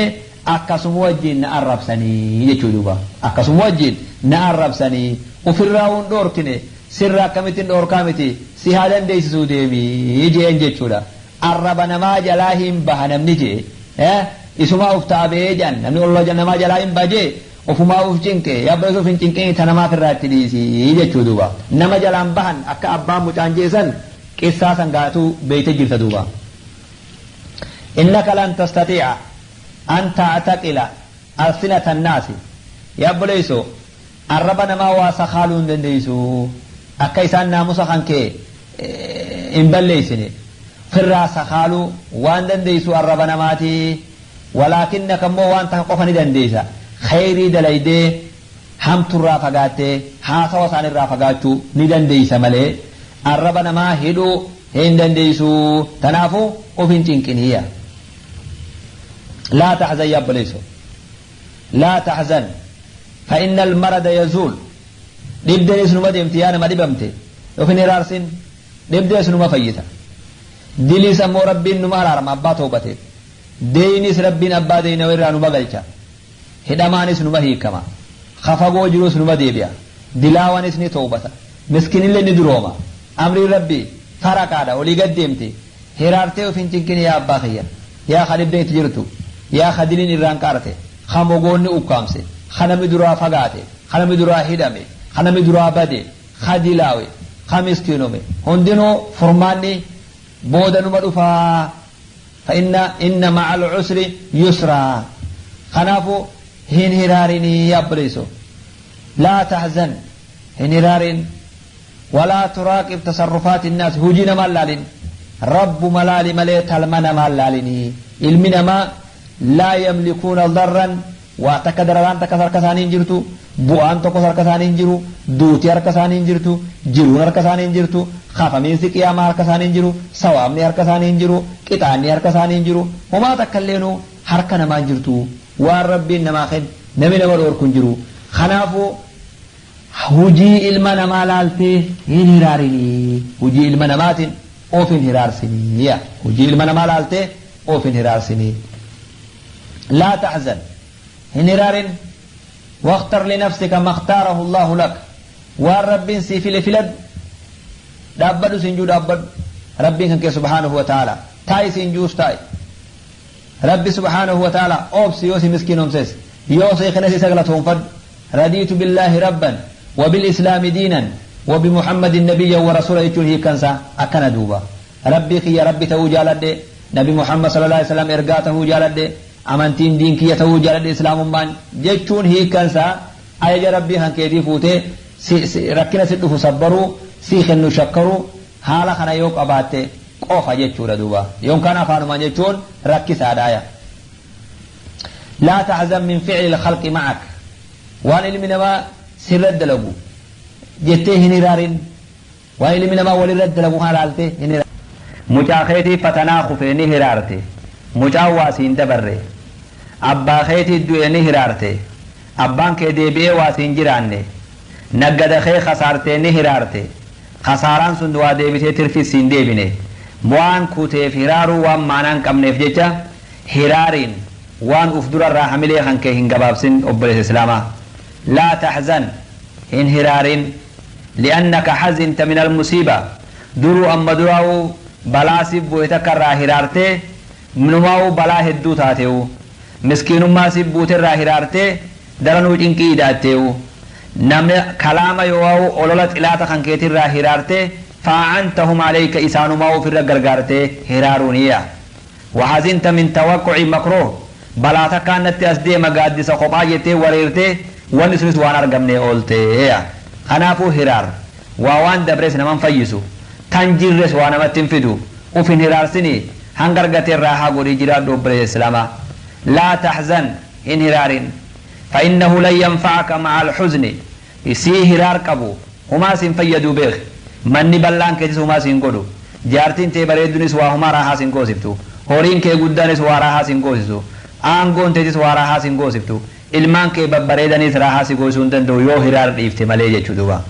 akkasuma wajjin na arrabsanii jechuu duuba. Akkasuma wajjin na arrabsanii ofirraa hin dhoorkine sirra akkamittiin dhoorkaa miti si haa dandeessisuu deemii jeen jechuudha. Arraba namaa jalaa hin baha namni jee isumaa uf taabee jedhan namni olla namaa jalaa hin baha jee ofumaa uf cinqe yabba isuuf hin cinqin ta namaaf irraa itti dhiisii jechuu duuba. Nama jalaan bahan akka abbaan mucaan jeesan qissaa san gaatuu beeyte jirta duuba. Innaka lan tastatii'a an ta'taqila alsinata annaasi yaabboleeyso arraba namaa waa sakaaluu hin dandeeysu akka isaan naamusa kan kee hin balleeysine firraa sakaaluu waan dandeeysu arraba namaati walaakinnaka immoo waan takka qofa ni dandeeysa khayrii dalaydee hamturraa fagaattee haasawa isaanirraa fagaachuu ni dandeeysa malee arraba namaa hidhuu hin dandeeysu tanaafuu of hin cinqiniyya. لا تحزن يا بليسو لا تحزن فإن المرض يزول dhibdeen isinuma deemti yaa nama dhibamte yookiin hiraarsin dhibdeen isinuma fayyita diliis ammoo rabbiin numa araarama abbaa toobateef deeynis rabbiin abbaa deeyna irraa numa galcha hidhamaanis numa hiikama kafagoo jirus numa deebi'a dilaawanis ni toobata miskinillee ni durooma amriin rabbii faraqaadha olii gad deemte hiraartee of hin cinqini yaa abbaa kiyya yaa ka dhibdeen itti jirtu yaa ka diliin irraan qaarte ka mogoonni ukkaamse ka namni duraa fagaate ka namni duraa hidhame ka namni duraa bade ka dilaawe ka miskiinome hundinuu furmaanni booda numa dhufaa فإن إن مع العسر يسرا خنافو هن هرارني يا بليسو لا تحزن هن هرارين ولا تراقب تصرفات الناس هجينا مالالين رب ملالي ملي تلمنا مالاليني علمنا ما لا يملكون ضرا وتكدر وان تكسر كسانين جرتو bu'aan tokko harka isaanii hin jiru duuti harka isaanii hin jirtu jiruun harka isaanii hin jirtu kafamiinsi qiyaamaa harka isaanii hin jiru sawaabni harka isaanii hin jiru qixaanni harka isaanii hin jiru homaa takka illeenuu harka namaa hin jirtu waan rabbiin namaa kenne namni nama dhoorku hin jiru kanaafuu hujii ilma namaa laaltee hin hiraarinii hujii ilma namaatiin of hin hiraarsinii hujii ilma namaa laaltee of hin hiraarsinii laa taxzan hin hiraarin واختر لنفسك ما اختاره الله لك والرب سيفل فلد دابد سنجو دابد ربي كان سبحانه وتعالى تاي سنجوس تاي ربي سبحانه وتعالى أوبس يوسي مسكين أمسس يوسي خنسي سقلتهم فد رضيت بالله ربا وبالإسلام دينا وبمحمد النبي ورسوله يجوله كنسا أكن دوبا ربي خي ربي تو جالد نبي محمد صلى الله عليه وسلم إرقاته جالد amantiin diin kiyya ta'uu jaaladhe islaamummaan jechuun hiikkansaa ajaja rabbii kan keetii fuutee rakkina si dhufu sabbaruu si kennu shakkaruu haala kana yoo qabaatte qofa jechuudha duuba yookaan afaanumaan jechuun rakkisaadhaaya. لا تحزن من فعل الخلق معك waan ilmi namaa sirra dalagu jettee hin hiraarin waan ilmi namaa walirra dalagu kana laaltee hin hiraarin. Mucaa keetii fatanaa kufee ni hiraarte mucaan waa siin dabarre abbaa keetii du'e ni hiraarte abbaan kee deebi'ee waa siin jiraanne naggada kee kasaartee ni hiraarte kasaaraan sun waa deebitee tirfis siin deebine waan kuteef hiraaruu waan maanaa hin qabneef jecha hiraariin waan uf durarraa hamilee kan kee hin gabaabsin obboleessa islaamaa laa taxzan hin hiraarin li'annaka hazinta min almusiiba duruu amma duraa'uu balaa siif bu'e takka irraa hiraartee minumaa'uu balaa hedduu taateewu miskiinummaa siif buute irraa hiraartee daranuu cinqii idaatteewu namni kalaama yoo'u olola xilaata kan keetirraa hiraartee faa'antahum alayka isaanumaa ofirra gargaartee hiraaruuniya wahazinta min tawaqquci makruh balaa takkaan natti as deema gaaddisa kophaa jettee wareertee wanni sunis waan argamne ooltee kanaafuu hiraar waa waan dabres naman fayyisu tan jirres waa namatti hin fidu uf hin hiraarsini hanga argate irraa haa godhii jiraadhu obboleessa islaamaa laa taxzan hin hiraarin فإنه لن ينفعك مع الحزن سي هرار قبو هما سين فيدو بيخ مني بلان كيتس هما سين قدو جارتين تي بريدونيس وهما راها سين قوسفتو هورين كي قدانيس وراها سين قوسسو aangoon teetis waa raahaa sin goosiftu Ilmaan kee babbareedaniis raahaa si goosuu hin danda'u yoo hiraar dhiifte malee jechuu duuba.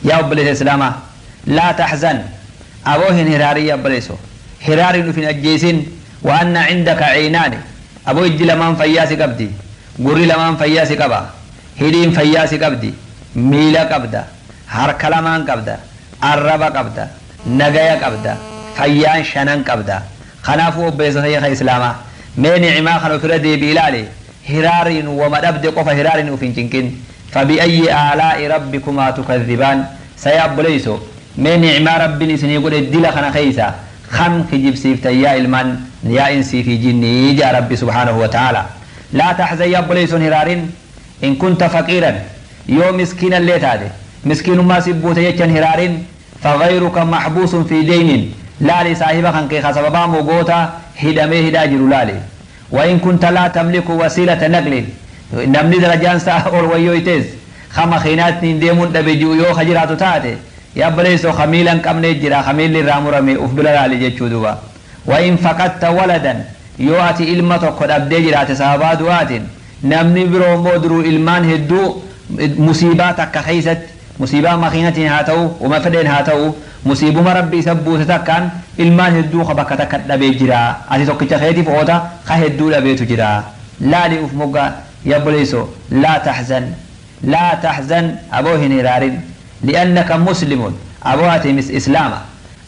Yaa obboleessa islaamaa, laa taxzan, aboo hin hiraarin yaa obboleesso, hiraariin uf hin ajjeesin. Wa anna cindaka caynaani, aboo ijji lamaan fayyaa si qabdi, gurri lamaan fayyaa si qaba, hidhiin fayyaa si qabdi, miila qabda, harka lamaan qabda, arraba qabda, nagaya qabda, fayyaan shanan qabda. Kanaafuu obboleessa kiyya islaamaa, mee nicimaa kana ofirra deebi ilaali. Hiraariin wama dhabde qofa hiraariin uf hin cinqin. Fabi'ayyi aalaa'i rabbikumaa tukadhibaan. Saya obboleeyso, mee nicmaa Rabbiin isinii godhe dila kana keeysa kam kijibsiiftan, yaa ilmaan, yaa insii fi jinnii, jaa Rabbi subhaanahu wa ta'ala. Laa taxzan, yaa obboleeyson, hiraarin. In kunta faqiiran, yoo miskiinallee taate, miskiinummaa si buute jechan hiraarin. Faghayruka maxbuusun fi deynin, laali saahiba kan kee ka sababaa mogoota hidhamee hidhaa jiru laali. Wa in kunta laa tamliku wasiilata naqlin, namni darajaan isaa ol wayyoytees ka makiinaattiin deemuun dhabe ji'u yoo ka jiraatu taate, yaa obboleessoo, ka miila hin qabnee jira, ka miilli irraa murame uf bira laali jechuu duuba. Wa in faqadta waladan, yoo ati ilma tokko dhabdee jiraate sababaa du'aatiin, namni biroo immoo duruu ilmaan hedduu musiibaa takka keeysatti, musiibaa makiinatiin haa ta'u, uma fedheen haa ta'u, musiibuma Rabbi isa buuse takkaan ilmaan hedduu ka bakka takka dhabee jira. Ati tokkicha keetiif oota, ka hedduu dhabeetu jira, laali uf moggaa. Yaa obboleesso, laa taxzan, laa taxzan, aboo hin hiraarin. Li'annaka muslimun, aboo ati islaama,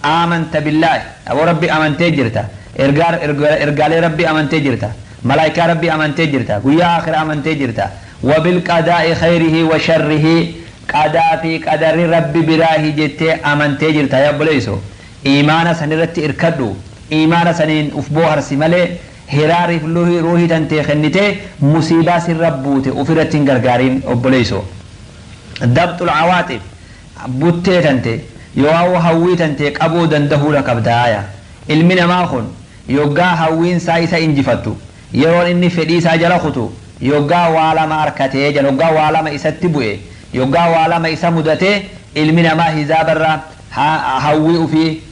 aamanta billaahi, aboo Rabbi amantee jirta, ergaalee Rabbi amantee jirta, malaayikaa Rabbi amantee jirta, guyyaa aakhira amantee jirta. Wabilqadaa'i khayrihi wa sharrihi, qadaa fi qadarri Rabbi biraahi jettee amantee jirta. Yaa obboleeyso, iimaana san irratti irkadhu, iimaana saniin uf booharsi malee hiraariif ruuhii tantee kennitee musiibaa sirra buute ufirratti hin gargaarin. Obboleeyso, dabxul cawaaxif, buttee tante yoo hawwii tantee qabuu dandahuudha qabdaaya. Ilmi namaa kun yoggaa hawwiinsaa isa injifattu, yeroon inni fedhii isaa jala kutu, yoggaa waa lama harkatee jan, yoggaa waa lama isatti bu'e, yoggaa waa lama isa mudatee, ilmi namaa hizaabarra hawwii ufii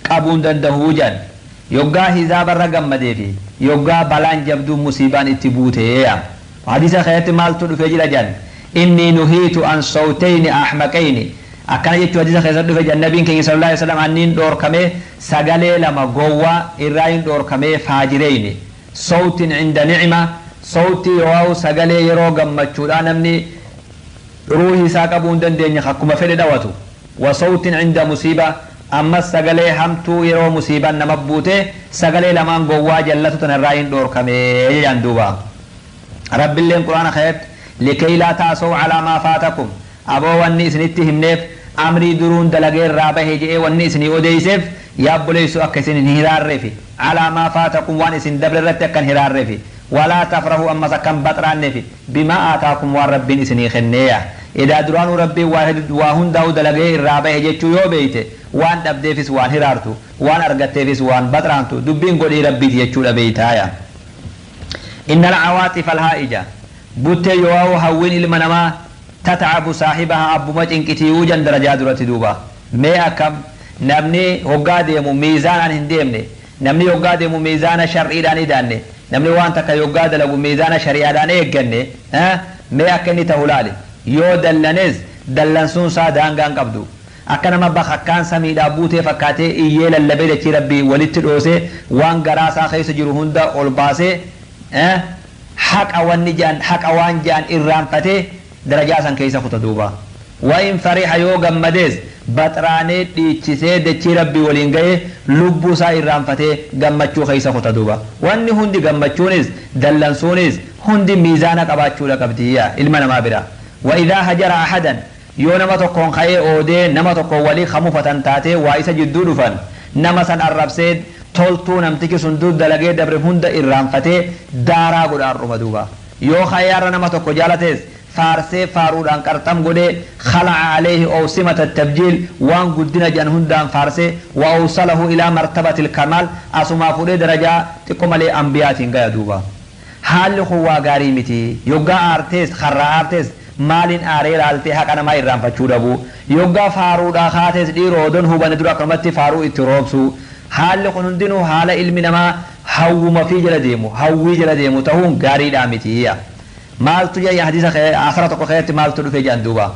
qabuun dandahuu jan. Yoggaa hizaabarra gammadee fi yoggaa balaan jabduu musiibaan itti buuteeya. Hadiisa keessatti maaltu dhufee jira jan? Inni nuhiitu an sawtayni ahmaqayni, akkana jechuu hadiisa keessatti dhufe jan nabiin keenya sallallahu alaihi wasallam: anniin dhoorkamee sagalee lama gowwaa irraa hin dhoorkamee, faajireyni. Sawtin cinda nicma, sawtii yoo sagalee yeroo gammachuudha namni ruuhii isaa qabuu hin dandeenye akkuma fedhe dhawatu, wa sawtin cinda musiiba, ammas sagalee hamtuu yeroo musiibaan nama buute. Sagalee lamaan gowwaa jallatu tanarraa hin dhoorkamee jedhan duuba. Rabbiilleen Quraana keessatti likay laa ta'asaw calaa maa faatakum, aboo wanni isinitti himneef, amrii duruun dalagee irraa bahe je'ee wanni isinii odeeyseef, yaa obboleessu, akka isin hin hiraarreefi. Calaa maa faatakum, waan isin dabre irratti akka hin hiraarreefi. Walaa tafrahu, ammas akka hin baxraanneefi, bimaa aataakum, waan Rabbiin isinii kenneeya. Edaa duraanuu Rabbiin waa hundaa'u dalagee irraa bahe jechuu yoo beeyte, waan dhabdeefis waan hiraartu, waan argatteefis waan baxraantu, dubbiin godhii Rabbiiti jechuudha beeytaaya. Inna alcawaaxifa alhaa'ija, buttee yoo hawwiin ilma namaa, tatcabu saaxibaha, abbuma cinqitiiyuu jan darajaa duratti duuba. Mee akkam namni hoggaa deemu miizaanaan hin deemne, namni hoggaa deemu miizaana shar'iidhaan idaanne, namni waan takka yoggaa dalagu miizaana shari'aadhaan eegganne, mee akka inni ta'u laali. Yoo dallanes dallansuun isaa daangaan qabdu, akka nama bakakkaan samiidhaa buutee fakkaatee iyyee lallabee dachii Rabbii walitti dhoosee waan garaa isaa keessa jiru hunda ol baasee, haqa wanni jedhan, haqa waan jedhan irraanfatee darajaa san keessa kuta duuba. Wa in fariha, yoo gammadees baxraanee dhiichisee dachii Rabbii waliin ga'ee lubbuu isaa irraanfatee gammachuu keessa kuta duuba. Wanni hundi, gammachuunis dallansuunis hundi, miizaana qabaachuudha qabdiyya ilma namaa bira. Wa idaa hajara ahadan, yoo nama tokkoon ka'ee oodee nama tokkoon walii kamufatan taatee waa isa jidduu dhufan, nama san arrabsee toltuu namtichi sun dur dalagee dabre hunda irraanfatee daaraa godhaan dhuma duuba. Yoo ka'ee har'a nama tokko jaalatees faarsee faaruudhaan qarxam godhee, khalaca alayhi awsimata tabjiil, waan guddina jedhan hundaan faarsee, wa awsalahu ilaa martabati ilkamaal, asumaa fuudhee darajaa xiqqo malee ambiyaatiin gaya duuba. Haalli kun waa gaarii miti. Yoggaa aartees, karraa aartees, maaliin aaree laaltee haqa namaa irraanfachuu dhabu. Yoggaa faaruudhaa kaatees, dhiiroo odon hubane dura akkanumatti faaruu itti roobsu. Haalli kun hundinuu haala ilmi namaa Hawwuma fi jala deemu, hawwii jala deemu ta'uun gaariidhaa miti. Maaltu jaa hadiisa asara tokko keessatti maaltu dhufe jedhan duuba.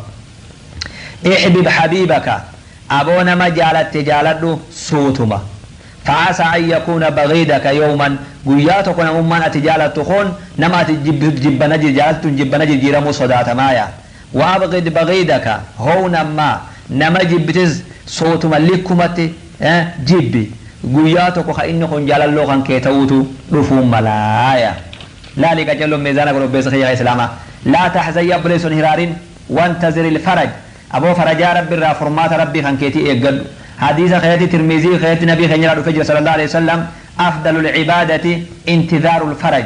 Ihbib habiibaka, aboo nama jaalatte jaaladhu suutuma. فعسى أن يكون بغيضك يوما guyyaa tokko namummaan ati jaalattu kun nama ati jibbana jaalattu jibbana jijjiiramuu sodaatamaaya. وأبغض بغيضك هونا ما, nama jibbitis sootuma likkumatti jibbi, guyyaa tokko ka inni kun jaalalloo kan kee ta'uutu dhufuun malaaya. Laali qacelloon meezaana godhobbeessa kiyya islaamaa. لا تحزن يا obboleesson hiraarin, وانتظر الفرج, aboo farajaa rabbi irraa furmaata rabbii kan keetii eeggadhu. حديث خياتي ترمذي خياتي نبي خيرا رفجر صلى الله عليه وسلم أفضل العبادة انتظار الفرج,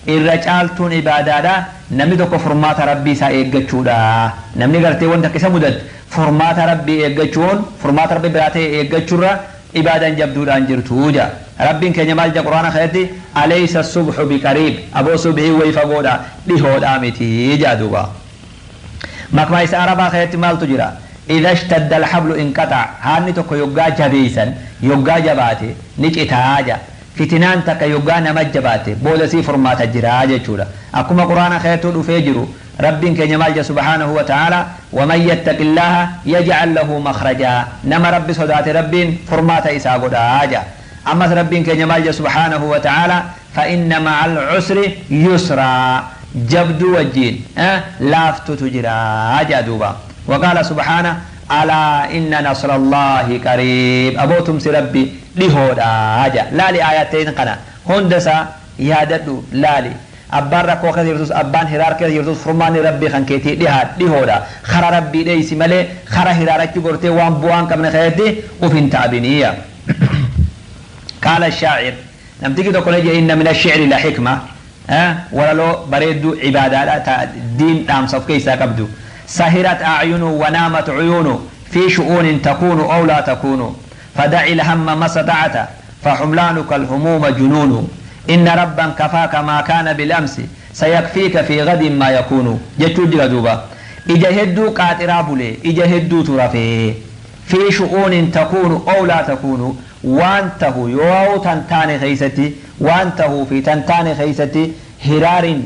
irra caaltuun ibaadaadha namni tokko furmaata rabbii isaa eeggachuudha. Namni gartee wanta isa mudate furmaata rabbii eeggachuun, furmaata rabbii biraa ta'e eeggachuurra ibaadaan jabduudhaan jirtu ja. Rabbiin keenya maal jedha quraana keessatti? أليس الصبح بقريب, aboo subhii way fagoodha dhihoodhaa miti jaa duuba. Makmaa isa arabaa keessatti maaltu jira? إذا اشتد الحبل انقطع, haanni tokko yoggaa jabeeysan, yoggaa jabaate ni citaa ja. Fitinaan takka yoggaa nama jabaate booda sii furmaata jira jechuudha. Akkuma quraana keessattuu dhufee jiru, rabbiin keenya maal jedha سبحانه وتعالى? ومن يتق الله يجعل له مخرجا, nama rabbi sodaate rabbiin furmaata isaa godhaa ja. Ammas rabbiin keenya maal jedha سبحانه وتعالى? فإن مع العسر يسرا, jabduu wajjiin laaftutu jira ja duuba. وقال سبحانه ألا إن نصر الله قريب, aboo tumsi rabbi dhihoodha ja. Laali aayaatteen kana hundasa yaadadhu. Laali, abbaan rakkoo keessa jirtus, abbaan hiraar keessa jirtus, furmaanni rabbii kan keetii dhihoodha. Kara rabbii dheeysi malee kara hiraarachi gortee waan bu'aan qabne keessatti uf hin taabiniya. قال الشاعر, namtichi tokko ne jedhe, إن من الشعر لحكمة, walaloo bareedduu cibaadaadha diin dhaamsa of keessaa qabdu. سهرت أعين ونامت عيون في شؤون تكون أو لا تكون, فدع الهم ما استطعت فحملانك الهموم جنون, إن ربا كفاك ما كان بالأمس سيكفيك في غد ما يكون jechuu jira duuba. Ija hedduu qaaxiraa bulee, ija hedduutu rafee, في شؤون تكون أو لا تكون, waan tahu yoo tan taane keeysatti, waan tahuu fi tan taane keeysatti hiraarin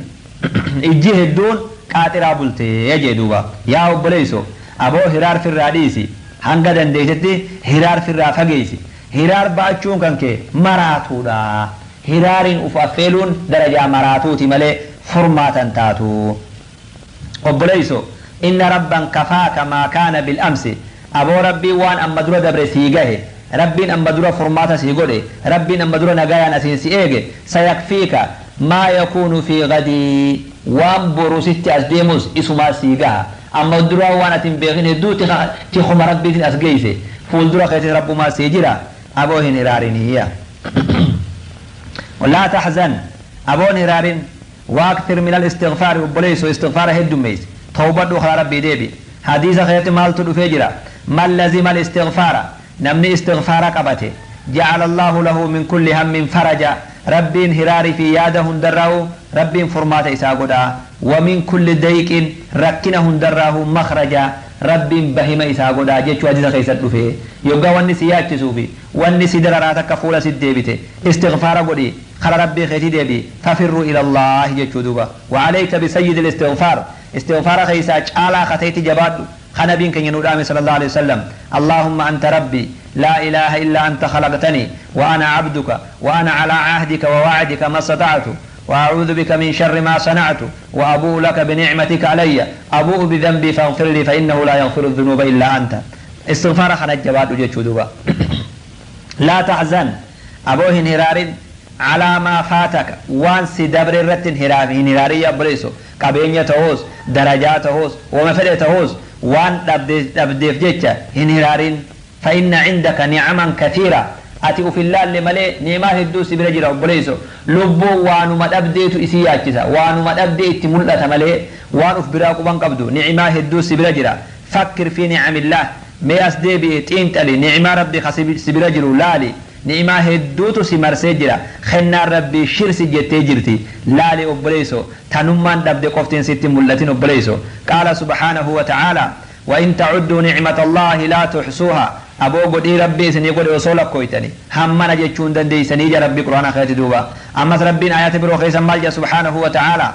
ijji hedduun qaaxiraa bultee jee duuba. Yaa obboleeyso, aboo hiraar firraa dhiisi, hanga dandeeysetti hiraar firraa fageeysi. Hiraar ba'achuun kan kee maraatuudha. Hiraariin uf affeeluun darajaa maraatuuti malee furmaatan taatu. Obboleeyso, إن ربا كفاك ما كان بالأمس, aboo rabbii waan amma dura dabre sii gahe, rabbiin amma dura furmaata sii godhe, rabbiin amma dura nagayaan asiin si eege, سيكفيك ما يكون في غد, waan boru sitti as deemus isumaa sii gaha. Amma dura waan ati hin beekin hedduu tikuma rabbiitiin as geeyse, fuuldura keetis rabbumaa sii jira. Aboo hin hiraariniyya. لا تحزن, aboon hiraarin, وأكثر من الاستغفار, obboleeyso istighfaara heddummeeysi, tawbadhu, karaa rabbii deebi. Hadiisa keessatti maaltu dhufee jira? من لزم الاستغفار, namni istighfaara qabate, جعل الله له من كل هم فرجا, rabbiin hiraarii fi yaada hundarraa'u rabbiin furmaata isaa godha, ومن كل ضيق, rakkina hundarraahu, مخرجا, rabbiin bahima isaa godha jechuu hadiisa keessatti dhufe. Yoggaa wanni si yaachisuu fi wanni si dararaa takka fuula si deebite, istighfaara godhi, kara rabbii keetii deebi. ففروا إلى الله jechuu duuba. وعليك بسيد الاستغفار, istighfaara keessaa caalaa kateetti jabaadhu خنبين كن ينودامي صلى الله عليه وسلم: اللهم أنت ربي لا إله إلا أنت، خلقتني وأنا عبدك وأنا على عهدك ووعدك ما استطعت، وأعوذ بك من شر ما صنعت، وأبوء لك بنعمتك علي، أبوء بذنبي، فاغفر لي فإنه لا يغفر الذنوب إلا أنت. استغفار خنا جواد دوبا. لا تحزن, aboo hin hiraarin, على ما فاتك, waan si dabre irratti hin hiraarin yaa obboleesso. Qabeenya ta'uus, darajaa ta'uus, wama fedhe ta'uus, waan dhabdeef jecha hin hiraarin. فإن عندك نعما كثيرة, ati uf illaalle malee ni'imaa hedduu si bira jira. Obboleesso, lubbuu waanuma dhabdeetu isii yaachisa, waanuma dhabdee itti mul'ata malee waan uf biraa quban qabdu. Ni'imaa hedduu si bira jira. فكر في نعم الله, mee as deebi'e xiinxali, ni'imaa rabbi si bira jiru laali. Ni'imaa hedduutu si marsee jira, kennaan rabbii shirsi jettee jirti. Laali obboleesso, tanummaan dhabde qoftiin sitti mul'atin. Obboleesso, قال سبحانه وتعالى: وإن تعدوا نعمة الله لا تحصوها. Aboo godhii rabbii isinii godhe osoo lakkooytani hammana jechuu hin dandeeysanii ja rabbii quraana keessatti duuba. Ammas rabbiin ayata biroo keessa maal jedha subhaanahu wa ta'aala?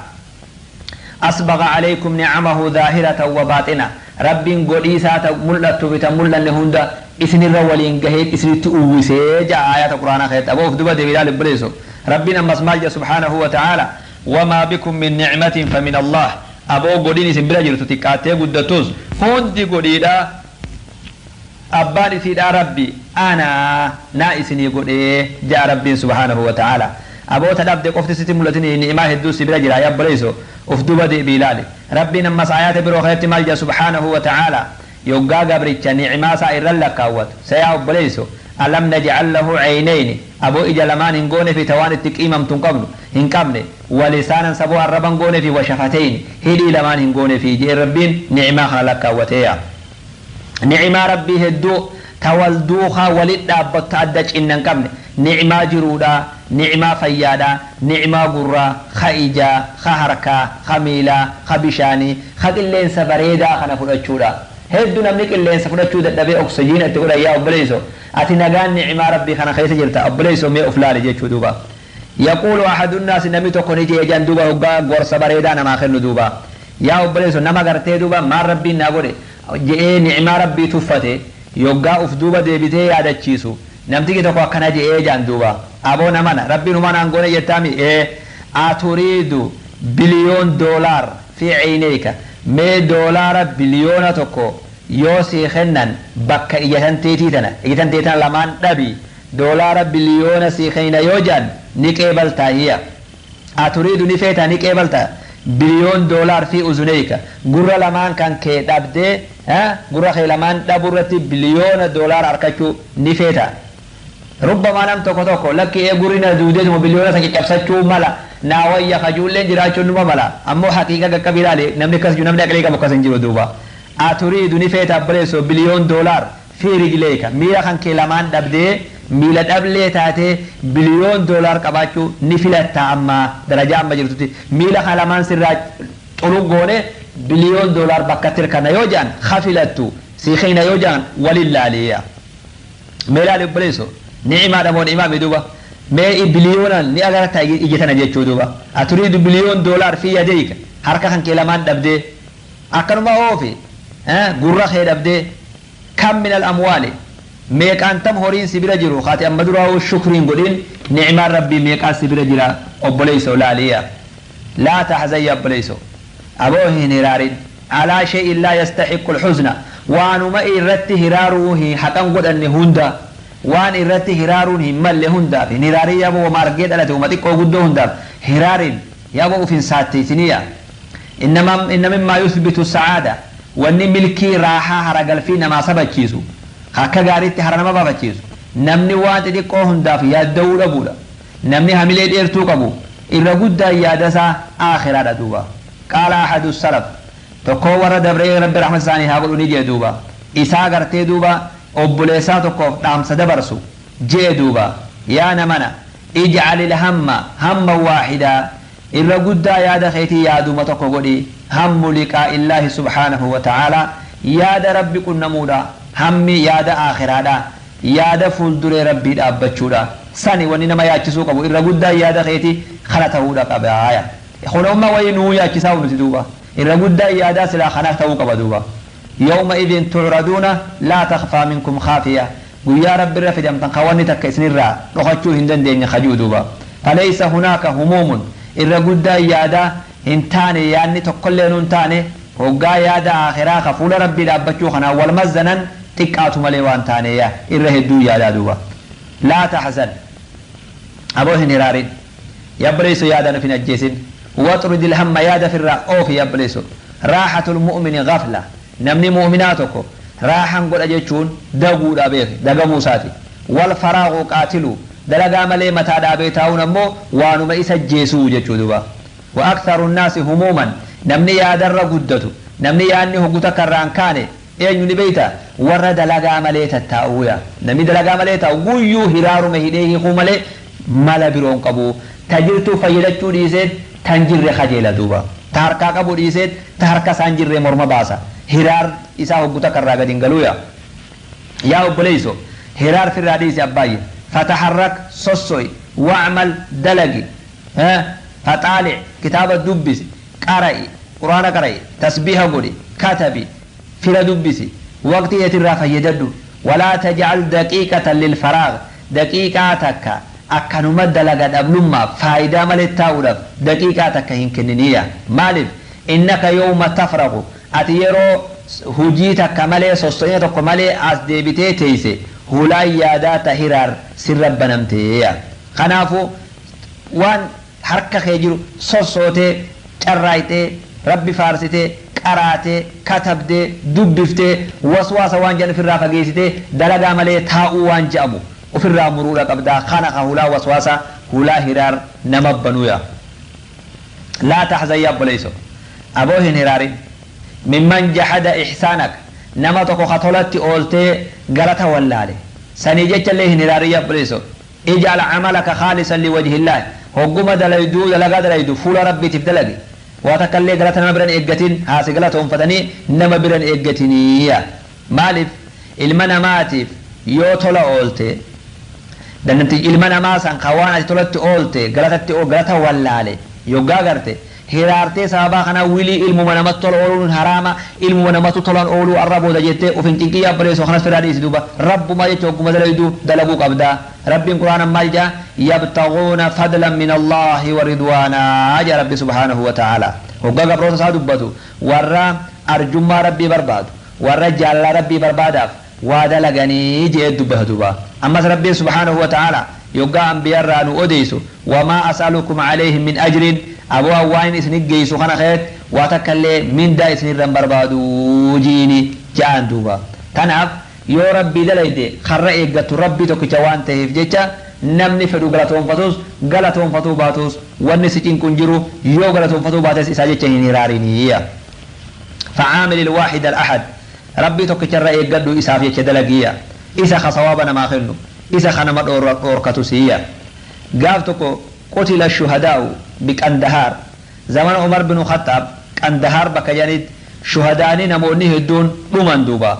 Asbaga alaykum nicamahu zaahiratan wa baaxina. Rabbiin godhii isaa ta mul'attuu fi ta mul'anne hunda isinirra waliin gahee isinitti uwwisee ja'a ayata quraanaa keessatti. Aboo of duba deebii ilaali obboleesso. Rabbiin ammas maal jedha subhaanahu wa ta'aala? Wamaa bikum min nicmatin famin Allah. Aboo godhiin isin bira jirtu xiqqaattee guddattus hundi godhiidha abbaan isiidha rabbi anaa naa isinii godhee ja'a rabbiin subhaanahu wa ta'aala. Aboota dhabde qofti sitti mul'atin, ni'imaa hedduu si bira jira yaa obboleesso, uf duba deebii ilaali. Rabbiin ammas ayaata biroo keessatti maal jedha subhaanahu wa ta'aala? Yoggaa gabricha ni'imaa isaa irra lakkaawwatu sayaa obboleesso, alam naj'al lahu caynayni, aboo ija lamaan hin goone fi tawaan itti qiimamtu hin qabnu hin qabne, walisaanan, saboo arraban goone fi washafatayni, hidhii lamaan hin goone fi jee rabbiin ni'imaa kana lakkaawwateeya. Ni'imaa rabbii hedduu ta wal duukaa walit dhaabbattu adda cinna hin qabne, ni'imaa jiruudha, ni'imaa fayyaadha, ni'imaa gurraa, ka ijaa, ka harkaa, ka miilaa, ka bishaanii, ka qilleensa bareedaa kana fudhachuudha. Hedduu namni qilleensa fudhachuu dadhabee oksijiina itti godhan. Yaa obboleeyso, ati nagaan ni'imaa rabbii kana keessa jirta. Obboleeyso, mee of laali jechuu duuba. Yaquulu ahadu nnaasi, namni tokko ni jee jan duuba, hoggaa gorsa bareedaa namaa kennu duuba. Yaa obboleeyso, nama gartee duuba maal rabbiin naa godhe je'ee ni'imaa rabbii tuffate yoggaa uf duuba deebitee yaadachiisu, namtiki tokko akkana je'ee jaan duuba: aboo namana, rabbiin humaa naan goone jettaami? Ee, aturiidu biliyoon doolaar fi ciineyka, mee doolaara 1 biliyoona yoo sii kennan bakka ija tanteetii tana, ija tantee tana lamaan dhabi, doolaara biliyoona sii kennina yoo jaan ni qeebaltaa? Hiya aturiidu, ni feetaa, ni qeebaltaa biliyoon doolaar fi uzuneyka, gurra lamaan kan kee dhabdee, gurra kee lamaan dhabu irratti $1 biliyoona harkachuu ni feeta? Rubbamaa nam tokko tokko lakki, ee gurri na duudeetuma biliyoona san caccabsachuu mala naa wayya kajuulleen jiraachuun numa mala. Ammoo haqiiqa qaqqabi ilaali, namni akkas jiru, namni aqlii qabu akkas hin jiru duuba. Aturiidu, ni feeta abboleessoo, biliyoon doolaar fi rijleeka, miila kan kee lamaan dhabdee miila dhablee taatee $1 biliyoon qabaachuu ni filatta? Amma darajaa amma jirtutti miila kan lamaan sirraa xuluggoone $1 biliyoon bakka tirkana yoo jedhan ha filattu sii keenya yoo jedhan walin laaliya. Mee laali obboleesso, ni'imaadha moo ni'imaa mi duuba? Mee biliyoonaan ni agarta ija tana jechuu duuba. Aturiidu biliyoon doolaar fi yadeyka, harka kan kee lamaan dhabdee akkanuma oofi gurra kee dhabdee. Kam min al amwaali, meeqaan tam horiin si bira jiru kaati amma duraa shukriin godhin, ni'imaan rabbii meeqaan si bira jira obboleeyso laaliya. Laa tahzan ya obboleeyso, aboo hin hiraarin, alaa shay'in laa yastahiqqu alhuzna, waanuma irratti hiraaruu hin haqan godhanne hunda, waan irratti hiraaruun hin malle hundaaf hin hiraarin. Yaboo wama argee dhalate wama xiqqoo guddoo hundaaf hiraarin, yaboo uf hin saatteessiniya. Inna mimmaa yuthbitu sacaada, wanni milkii raahaa haragalfii namaa sabachiisu, akka gaariitti hara nama baafachiisu, namni waan xixiqqoo hundaaf yaadda'uu dhabuudha. Namni hamilee dheertuu qabu irra guddaan yaadasaa aakhiraadha duuba. Qaala ahadu salaf, tokkoo warra dabree rabbi rahmat isaanii haa godhu ni jee duuba, isaa gartee duuba obboleessaa tokkoof dhaamsa dabarsu jee duuba: yaa namana, ijcal ilhamma hamma waaxidaa, irra guddaa yaada keetii yaaduma tokko godhi, hammu liqaa illaahi subhaanahu wa ta'aalaa, yaada rabbi qunnamuudha, hammi yaada aakhiraadha, yaada fuulduree rabbii dhaabbachuudha. Sani wanni nama yaachisuu qabu irra guddaa yaada keetii kana ta'uudha qabaaya. Kun wayii nuu yaachisaa nuti duuba irra guddaa yaadaa silaa kana ta'uu qaba duuba. يومئذ تعرضون لا تخفى منكم خافية, guyyaa rabbi irra fidamtan ka wanni takka isinirraa dhokachuu hin dandeenye kajuu duuba. فليس هناك هموم, irra guddaa yaadaa hin taane, yaadni tokkollee hin taane, hoggaa yaada akhiraa ka fuula rabbii dhaabbachuu kanaa wal mazzanan xiqqaatu malee waan taaneya irra hedduu yaadaa duuba. Laa tahzan, aboo hin hiraarin yableeyso, yaada nuf hin ajjeesin. واطرد الهم, yaada firraa oofi yableeyso. راحة المؤمن غفلة, namni mu'minaa tokko raahan godha jechuun daguudha beeke, dagamuu isaati. والفراغ قاتل, dalagaa malee mataa dhaabee taa'uun ammoo waanuma isa jeesuu jechuu duuba. وأكثر الناس هموما, namni yaadarra guddatu, namni yaadni hoggu takka irraan kaane eenyu ni beeyta? Warra dalagaa malee tattaa'uuya. Namni dalagaa malee taa'u guyyuu hiraaruma hidhee hiikuu malee mala biroon qabu. Ta jirtuu fayyadachuu dhiiseet tan jirre kajeela duuba. Ta harkaa qabu dhiiseet ta harka isaan jirre morma baasa. Hiraar isaa hoggu takka irraa gadi hin galuuya. Yaa obboleeyso, hiraar firraa dhiisi abbaayye. Fataharrak, sosso'i, wacmal, dalagi, faxaalic, kitaaba dubbisi, qara'i, quraana qara'i, tasbiiha godhi, katabi, fira dubbisi, waqtii eetirraa fayyadadhu. Walaa tajcal daqiiqatan lilfaraag, daqiiqaa takka akkanuma dalaga dhablummaaf faayidaa malee taa'uudhaaf daqiiqaa takka hin kenniniya. Maaliif? Innaka yawma tafraqu, ati yeroo hujii takka malee, sosso'ina tokko malee as deebitee teeyse, hulaan yaadaa ta hiraar sirra banamteeya. Kanaafu waan harka kee jiru sossootee, carraayxee, rabbi faarsitee, qaraatee, katabdee, dubbiftee, waswaasa waan jedhan ofirraa fageessitee, dalagaa malee taa'uu waan je'amu ofirraa muruudha qabdaa. Kana ka hulaa waswaasa, hulaa hiraar nama banuuya. Laa taxzan, yaa obboleeyso, aboo hin hiraarin. Mimman jahada ixsaanak, nama tokko ka tolatti ooltee galata wallaale sanii jechallee hin hiraarin. Yaa obboleeyso, ijcal camalaka khaalisan liwajhillaah. Hogguma dalayduu, dalagaa dalaydu fuula rabbiitiif dalagi. Waa takka illee galata nama biran eeggatin, haasi galatoonfatanii nama biran eeggatiniya. Maaliif? Ilma namaatiif yoo tola oolte, danamti ilma namaa san ka waan ati tolatti oolte galatatti galata wallaale yoggaa garte, hiraartee sababaa kana wilii ilmuma namatti tola ooluun haraama, ilmuma namatti tolan ooluu arra booda jettee uf hin cinqii. Abboleessoo, kanas firaa dhiisi duuba. Rabbumaa jecha hogguma dalayduu dalaguu qabdaa. Rabbiin quraana maal jaa? Yabtaguuna fadlan min Allaahi wa ridwaanaa jaa. Rabbi subhaanahu wa ta'aalaa hoggaa gabroota isaa dubbatu, warra arjummaa rabbii barbaadu, warra jaalala rabbii barbaadaaf waa dalaganii jee dubbata duuba. Ammas rabbiin subhaanahu wa ta'aalaa yoggaa anbiyarraa nu odeysu, wamaa as'alukum alayhi min ajrin, aboo waan isin geessu kana keet waa takka illee mindaa isinirra hin barbaadu jiini ja'an duuba. Kanaaf yoo rabbii dalayde, karra eeggattu rabbii tokkicha waan ta'eef jecha, namni fedhu galatoonfatus galatoonfatuu baatus wanni si cinqu hin jiru. Yoo galatoonfatuu baates isaa jecha hin hiraariniyya. فعامل الواحد الأحد، rabbii tokkicharra eeggadhu, isaaf jecha dalagiyya. Isa ka sawaaba namaa kennu, isa ka nama dhoorkatu siyya. Gaaf tokko قتل الشهداء بقندهار، زمن عمر بن الخطاب، قندهار bakka jedhanitti shuhadaanii namoonni hedduun dhuman duuba.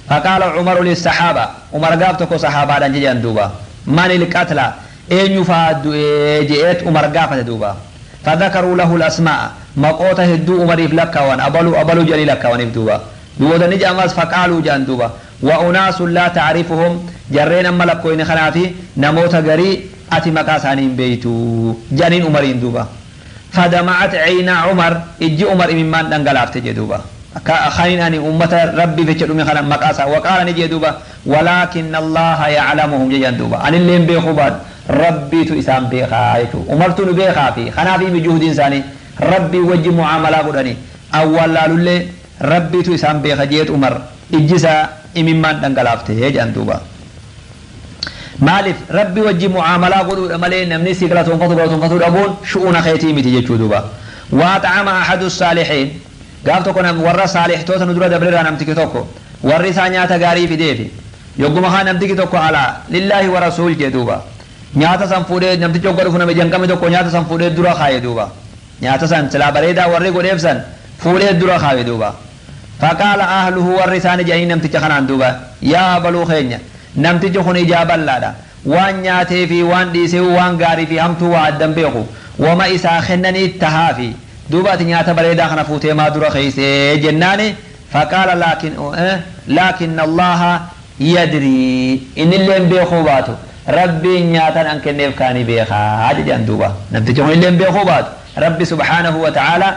فقال عمر للصحابة، عمر gaaf tokko saxaabaadhaan jedhan duuba, من القتلى، eenyu faa du'ee je'eet Umar gaafate duuba. فذكروا له الأسماء، maqoota hedduu Umariif lakkaawan, abaluu abaluu jedhanii lakkaawaniif duuba. Duuba ni jedhamas فقالوا jedhan duuba, وأناس لا تعرفهم، jarreen amma lakkooyne kanaafi namoota garii ati maqaa isaanii hin beeytu jedhaniin Umariin duuba. فدمعت عينا عمر، ijji Umar imimmaan dhangalaafte jedhe duuba. Kanin ani ummata rabbii jecha dhume kana maqaa isaa. وقال, ni jedhe duuba, ولكن الله يعلمهم jedhan duuba. Anilleen beekuu baadhu, rabbiitu isaan beekaa jechuudha. Umartu nu beekaa fi kanaaf imi juhdiin isaanii rabbii wajji mucaamalaa godhanii awwaalaalullee rabbiitu isaan beeka jeet. Umar ijji isaa imimmaan dhangalaafte jedhan duuba. Maaliif? Rabbi wajji mucaamalaa godhuudha malee namni si galatoonfatu galatoonfatuu dhabuun shu'una keetii miti jechuu duuba. وأطعم أحد الصالحين, gaaf tokko warra saalihtoota nu dura dabreerraa namtiki tokko warri isaa nyaata gaarii fideefi. Yogguma kaa namtiki tokko alaa لله ورسول jee duuba. Nyaata san fuudhee namtichi hogga dhufu, nama janqame tokko, nyaata san fuudhee dura kaaye duuba. Nyaata san silaa bareedaa warri godheef san fuudhee dura kaaye duuba. فقال أهله, warri isaanii jedhanii namticha kanaan duuba, yaa baluu keenya, namtichi kun ijaa bal'aadha, waan nyaatee fi waan dhiisee, waan gaarii fi hamtuu waa addan beeku, wama isaa kennanii tahaafi duuba, ati nyaata bareedaa kana fuutee maa dura keeysee jennaani. فقال لكن الله يدري, inni illeen beekuu baatu rabbiin nyaatan an kenneef kaanii beekaa jedhan duuba. Namtichi kun illeen beekuu baatu, rabbi subhaanahu wa ta'ala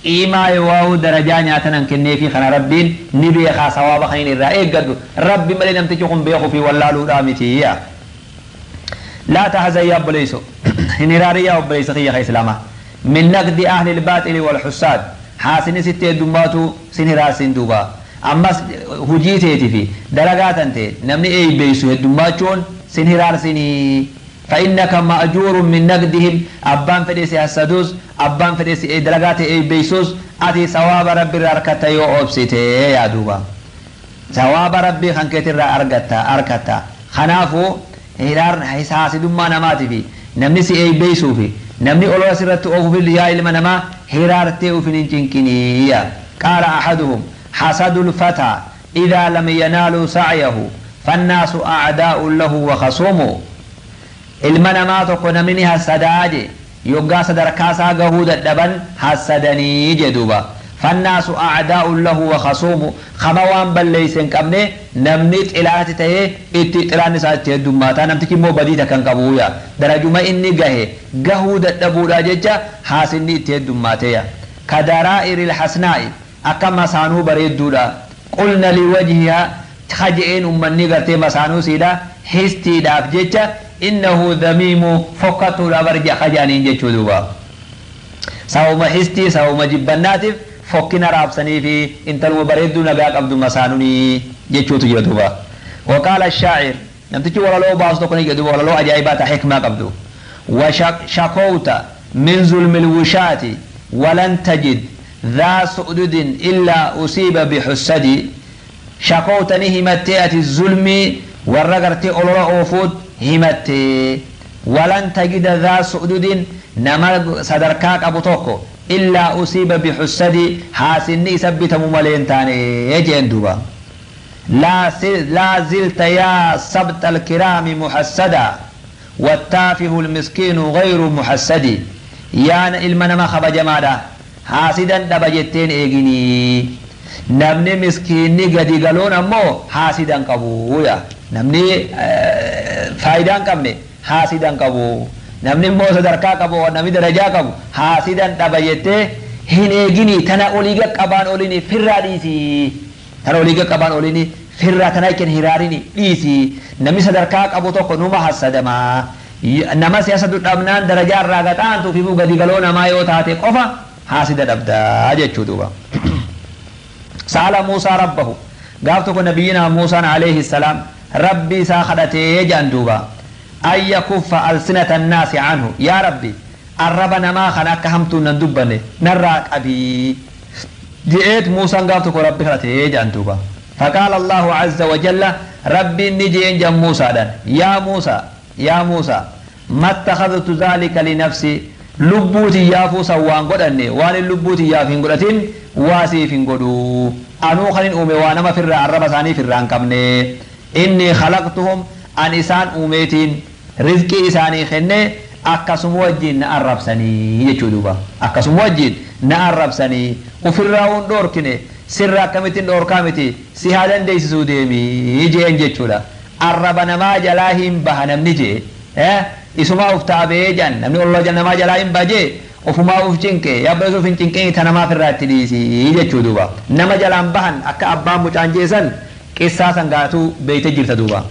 qiimaa yoo darajaa nyaatan an kenneefi kana rabbiin ni beekaa, sawaaba kan irraa eeggadhu rabbi malee namtichi kun beekuu fi wallaaluudhaa mitiya. لا تحزن يا obboleeyso, hin hiraarin yaa obboleeysa kiyya ka islaamaa. من نقد أهل الباطل والحساد, haasini sitti heddummaatu sin hiraarsin duuba. Ammas hujii teeti fi dalagaa tante namni eeybeeysu heddummachuun sin hiraarsinii. فإنك مأجور من نقدهم، أبان فديسي حسدوس، أبان فديسي دلقات إيبيسوس، أتي ثواب ربي أركتا يو أوبسيتي يا دوبا. ثواب ربي خنكت أركتا أركتا. خنافو hiraar haasidummaa namaati fi namni si eeybeeysuu fi namni olola sirratti oofuuf, yaa ilma namaa, hiraartee ufin hin cinqiniya. قال أحدهم حسد الفتى إذا لم ينالوا سعيه. فالناس أعداء له وخصومه. Ilma namaa tokko namni hassadaa je yoggaa sadarkaa isaa gahuu dadhaban hassadanii je duuba. Fannaasu acdaa'un lahu wa khasuumu kama waan balleeyse hin qabne namni xilaati tahee itti xilaan isaa itti heddummaata. Namtichi immoo badii takka hin qabuuya, darajuma inni gahe gahuu dadhabuudha jecha haasinni itti heddummaateya. Kadaraa'iri lhasnaa'i akka masaanuu bareedduudha. Qulna liwajhihaa kaje'een ummanni gartee masaanuu siidha histiidhaaf jecha innahu dhamiimu fokkattuudha barja kajaaniin jechuu duuba. Sababuma histii, sababuma jibbannaatiif fokkina raabsanii fi intaluma bareedduu nagaa qabdu masaanunii jechuutu jira duuba. وقال الشاعر namtichi walaloo baasu tokko ni jedhu, walaloo ajaa'ibaa ta hikmaa qabdu. وشكوت من ظلم الوشاة ولن تجد ذا سؤدد إلا أصيب بحسدي. شكوت نهمت الظلم ورغرت أولو أوفود همت ولن تجد ذا سؤدد نما صدركاك أبو توكو إلا أصيب بحسدي حاسني سبت مملين تاني يجين دوبا. لا زلت يا سبت الكرام محسدا والتافه المسكين غير محسدي. يا إلمنا ما خب جمالا حاسدا دبجتين إيجيني نمني مسكيني قدي قالون أمو حاسدا قبويا نمني فايدان قبني حاسدا قبو نمني مو صدركا قبو نمني درجا قبو حاسدا دبجتين هن إيجيني تنا أوليغا قبان أوليني فراديسي تنا أوليغا قبان أوليني فرا تنا كن هراريني ديسي نمني صدركا قبو توكو نوما حسدما nama siyaasa dhabnaan darajaa irraa gaxaantuu fi gadi galoo namaa yoo taate qofa haasida dhabdaa jechuu duuba. Saala Muusaa rabbahu gaaf tokko nabiyyinaa Muusaan alayhi salaam rabbi isaa kadhatee jedhan duuba. An yakuffa alsinata annaasi anhu yaa rabbi arraba namaa kana akka hamtuun nan dubbanne narraa qabii je'eet Muusaan gaaf tokko rabbi kadhatee jedhan duuba. فقال الله عز وجل ربي نجي جن موسى يا موسى يا موسى ما اتخذت ذلك لنفسي لبوتي يا فوسا وان قدني وان لبوتي يا فين قدتين واسي فين قدو انو خلين اومي وانا ما فر عرب ثاني فران قمني اني خلقتهم ان انسان اوميتين رزقي انساني خنه akkasuma wajjin na arrabsanii jechuu duuba. Akkasuma wajjin na arrabsanii ofirraa dhoorkine sirra akkamittiin dhoorkaa miti si haa dandeessisuu deemii jeen jechuudha. Arraba namaa jalaa hin baha namni jee isumaa uf taabee jan namni ollaa namaa jalaa hin bahe ofumaa uf cinqe yabba isuuf hin cinqee ta namaaf irraa itti dhiisii jechuu duuba. Nama jalaan bahan akka abbaan mucaan jeesan qissaa san gaatuu beeyte jirta duuba.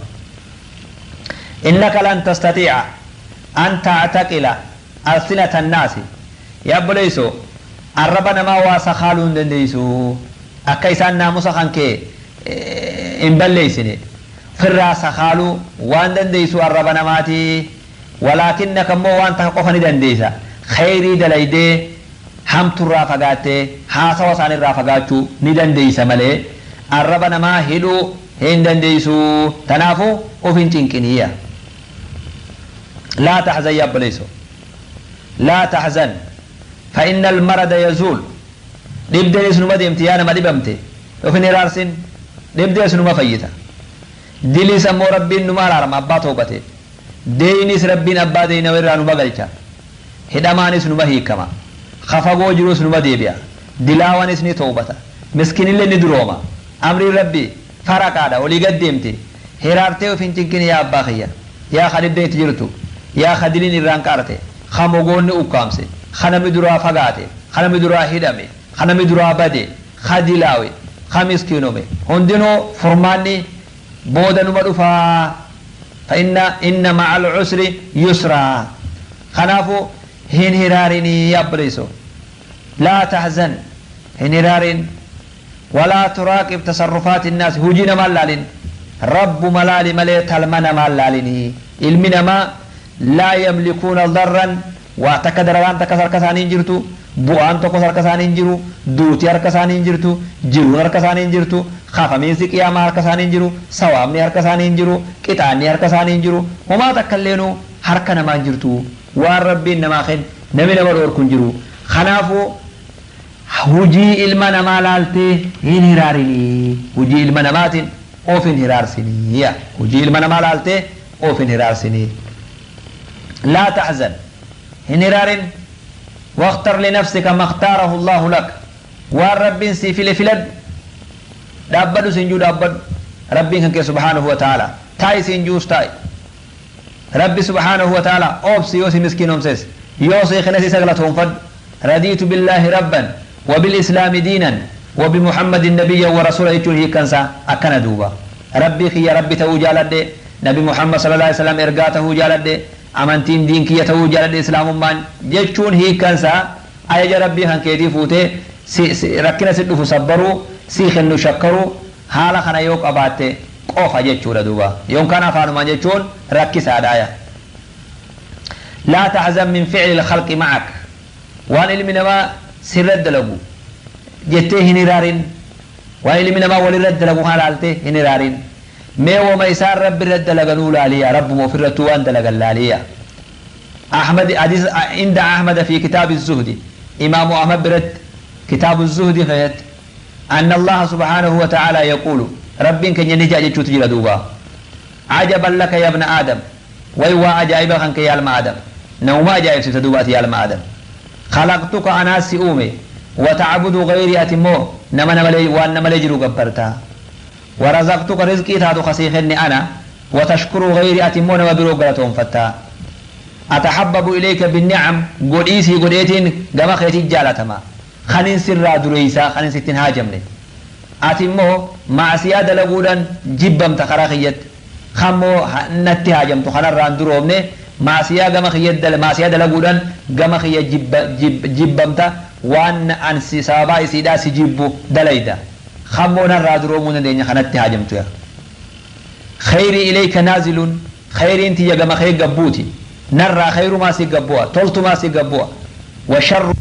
Innaka lan tastatiica an ta'taqila alsinata annaasi yabboleeyso arraba namaa waa sakaaluu hin dandeeysu akka isaan naamusa kan kee hin balleeysine firraa sakaaluu waan dandeeysu arraba namaati. Walaakinnaka immoo waan takka qofa ni dandeeysa khayrii dalaydee hamturraa fagaattee haasawa isaanirraa fagaachuu ni dandeeysa malee arraba namaa hidhuu hin dandeeysu. Tanaafuu of hin cinqiniyya. لا تحزن يا بليسو لا تحزن فإن المرض يزول. دبدي سنو ما ديمتي أنا ما دبمتي وفي رارسين دبدي سنو ما فيتا دلي سمو ربي نما رارم أبا توبتي دينيس ربي أبا دينا ورانو بغلچا هدماني سنو ما هيكما خفقو جرو سنو ما ديبيا دلاواني سني توبتا مسكين اللي ندروما أمري ربي فرقادا ولي قديمتي هرارتي وفين تنكني يا أبا خيا يا خالد ديت جرتو يا خدلين الران كارته خمغون اوكامسه خنمي درا فغاته خنمي درا هدمه خنمي درا بده خدلاوي خمس كيلومي هندنو فرماني بودن مدفا فإن إن مع العسر يسرا. خنافو هن هراريني يبريسو لا تحزن هن هرارين ولا تراقب تصرفات الناس هجين ملالين رب ملال ملي تلمنا ملاليني علمنا ما لا يملكون ضرا وتكدر وان تكسر كسانين جرتو بوان تكسر كسانين جرو دوتي هركسانين جرتو جرو هركسانين جرتو خافمين سقياما هركسانين جرو سوامني هركسانين جرو قطاني هركسانين جرو وما تكلينو هركنا ما جرتو وان ربي نما خن نمي نما دوركن جرو خنافو هجي علمنا ما لالتي هنراريني هجي علمنا ماتين Of hin hiraarsinii. Hojii ilma namaa laaltee of hin hiraarsinii. Laa tahzan, hin hiraarin. Waqtar linafsika makhtaarahu Allahu lak, waan Rabbiin sii file filadhu. Dhaabbadhu siin juu dhaabbadhu. Rabbiin kan kee subhaanahu wa ta'ala. Taa'i siin juus taa'i. Rabbi subhaanahu wa ta'ala obsi yoo si miskiinomses, yoo si kennes isa galatoonfadhu. Radiitu billaahi rabban wa bil islaami diinan wa bi Muhammadin nabiyyan wa rasuula jechuun hiikkansaa akkana duuba. Rabbii kiyya Rabbi ta'uu jaaladhe, Nabi Muhammad sallallahu alaihi wasallam ergaa ta'uu jaaladhe, amantiin diin kiyya ta'uu jaaladhe islaamummaan jechuun hiikkansaa ajaja Rabbii kan keetii fuutee rakkina si dhufu sabbaruu, si kennu shakkaruu. Haala kana yoo qabaatte qofa jechuudha duuba. Yookaan afaanumaan jechuun rakkisaadha. Laa tahzan min fi'li al-khalqi ma'ak, waan ilmi namaa sirra dalagu jettee hin hiraarin. Waan ilmi namaa walirra dalagu kana laaltee hin hiraarin. Mee wama isaan Rabbi irra dalaganuu laaliya, Rabbuma ofirrattuu waan dalagan laaliya. Ahmad, حديث عند أحمد في كتاب الزهد، إمام أحمد برت كتاب الزهد فهت، أن الله سبحانه وتعالى يقول، ربين كن ينجا جتشوت جرا دوبا: عجبا لك يا ابن آدم، ويوا عجائب خنك يا الما آدم، نوما عجائب ستدوبات يا الما آدم. خلقتك أنا سئومي وتعبد غيري، أتمو نما نما وان نما لجرو قبرتا. ورزقتك رزقي تاتو خسيخني أنا، وتشكر غيري، أتمو نما برو قلتهم فتا. أتحبب إليك بالنعم، قديسي قديتين قما خيتي جالتما خنين سرا دريسا خنين ستين هاجمني. أتمو معصية دلقودا جبم تخراخيت خمو نتي هاجمتو خنا ران دروبني معصية قما خيت دل معصية دلقودا قما خيت جب جب جبمتا وان أنسي سابا سيدا سجيبو دليدا خمو نرا درومون دين خنتي هاجمتو. يا خيري إليك نازل، خير انت يا قما خير قبوتي نرى خير ما سيقبوها تلت ما سيقبوها وشر